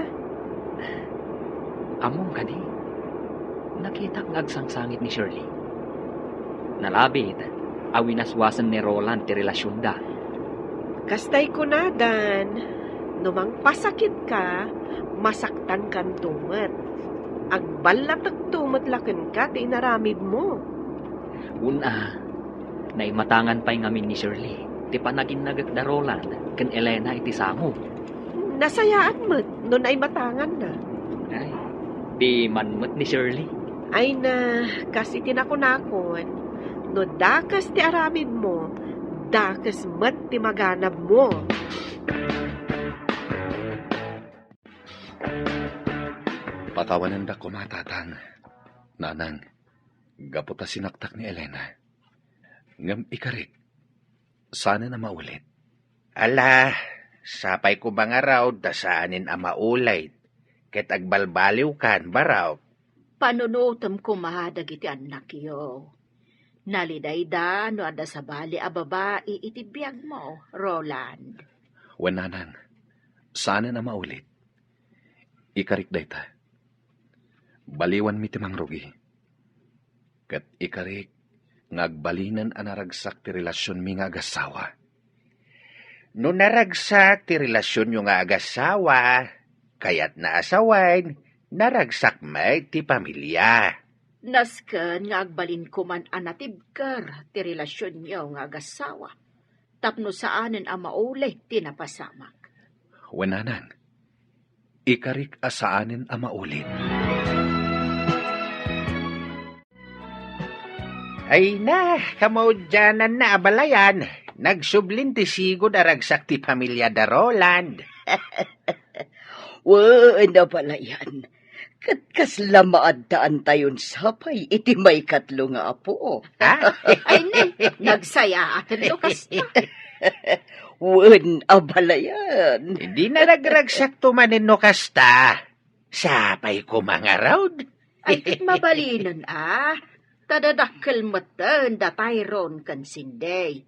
Ammom kadi, nakitak nga agsangsangit ni Shirley. Nalabit a winaswasen ni Roland ti relasionda. Kastay kunadan, no mangpasakitka, masaktankanto met. Agballatekto met la kenka ti inaramidmo. Una, naimatangan pay ngamin ni Shirley ti panaginnagek da Roland ken Elena iti sango. Nasayaat met no naimatanganna. Ay, piman met ni Shirley. Ay na, kas iti nakunakon, no dakes ti aramidmo, dakes met ti maganabmo. Pakawanendak koma, Tatang, Nanang, gapu ta sinaktak ni Elena. Ngem ikarik, saanen a maulit. Ala, sapay koma ngarud ta saanen a maulit, ket agbalbaliwkan, barok. Panunotem koma dagiti annakyo. Nalidayda no adda sabali a babai iti biagmo, Roland. Wen, Nanang, saanen a maulit. Ikarik dayta. Baliwanmi ti mangrugi. Ket ikarik nga agbalinen a naragsak ti relasionmi nga agassawa. No naragsak ti relasionyo nga agassawa, kayatna a sawen, naragsak met ti pamilia. Nasken nga agbalinko man a natibker ti relasionyo nga agassawa, tapno saanen a maulit ti napasamak. Wen, Nanang, ikarik a saanen a maulit. Ay na, kamaudiananna, abalayan. Nagsublin ti sigud a ragsak ti pamilia da Roland. Wen, abalayan. Ket kasla maaddaantayon sapay iti maikatlo nga apo. Ha? Ay, ne, nagsayaatenno kasta. Wen, abalayan. Di na nagragsakto manen no kasta. Sapay koma ngarud. Ay, ket mabalinen a. Ta dadakkel metten da Tyrone ken Cindy.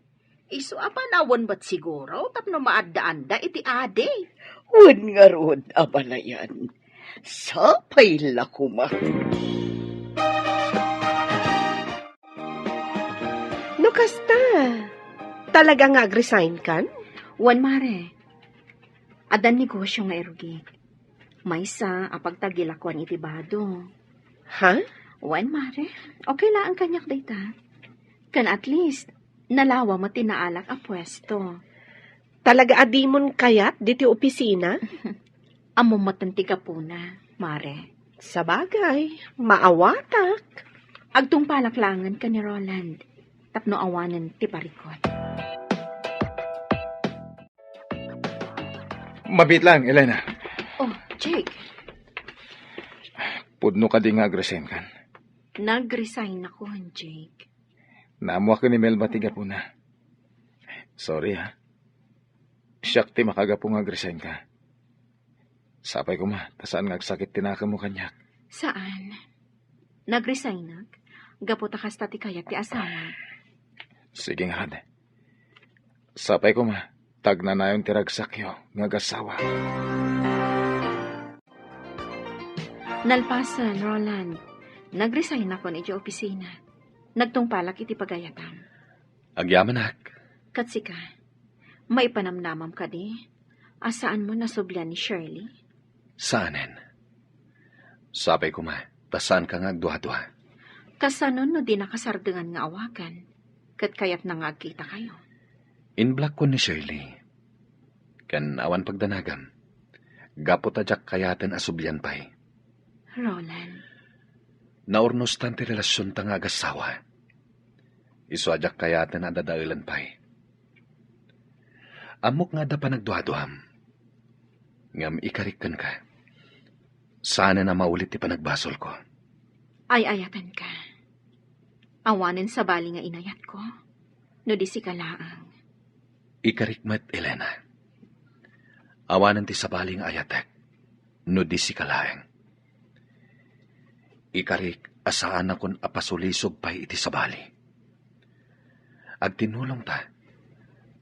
Isu a panawen met siguro tapno maaddaanda iti adi. Wen ngarud, abalayan. Sapay la koma. No kasta, talaga nga agresign kan? Wen, mare. Addan negosyo nga irugi. Maysa a pagtagilakuan iti bado. Ha? Wen, mare. Okay laeng kaniak dayta. Ken at least, nalawa met ti naalak a puesto. Talaga a dimon kayat diti opisina? Ammom metten ti gapuna, mare. Sabagay, maawatak. Agtungpalak laengen ken ni Roland tapno awanen ti parikut. Mabiit lang, Elena. Oh, Jake. Pudno kadi nga agresign kan? Nagresign ako, Jake. Naammoak ni Melba ti gapuna. Sorry, ha. Siak ti makagapu nga agresign ka. Sapay koma, ta saan nga agsakit ti nakemmo kaniak. Saan. Nagresignak? Gapu ta kasta ti kayat ti asawa. Sige nga, Rod. Sapay koma, ta agnanayon ti ragsakyo nga agasawa. Nalpasen, Roland, nagresign-akon idiay opisina. Nagtungpalak iti pagayatam. Agyamanak. Ket sika, maipanamnamam kadi a saanmo nasublian ni Shirley? Saanen. Sapay koma, ta saanka nga agduadua. Kasano no di nakasardengan nga awagan, ket kayatna nga agkitakayo? Inblockon ni Shirley. Ken awan pagdanagam. Gapu ta diak kayaten a sublian pay. Roland. Naurnostan ti relasionta nga agasawa. Isu a diak kayaten a dadaelen pay. Ammok nga adda panagduaduam. Ngem ikarik kenka. Saanen a maulit ti panagbasolko. Ay-ayatenka. Awanen sabali nga inayatko, no di sika laeng. Ikarik met, Elena. Awanen ti sabali nga ayatek, no di sika laeng. Ikarik a saanakon a pasulisog pay iti sabali. Agtinulongta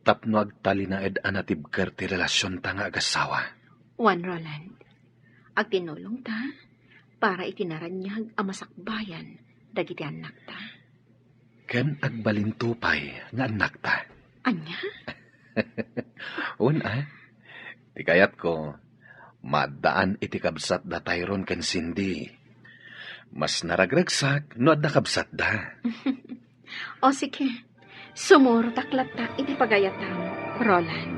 tapno agtalinaed a natibker ti relasionta nga agasawa. Wen, Roland, agtinulongta para iti naraniag a masakbayan dagiti annakta. Ken agbalinto pay nga annakta. Ania? Wen a, ti kayatko, maaddaan iti kabsat da Tyrone ken Cindy. Mas naragragsak no adda kabsatda. O sige, sumurotak latta iti pagayatam, Roland.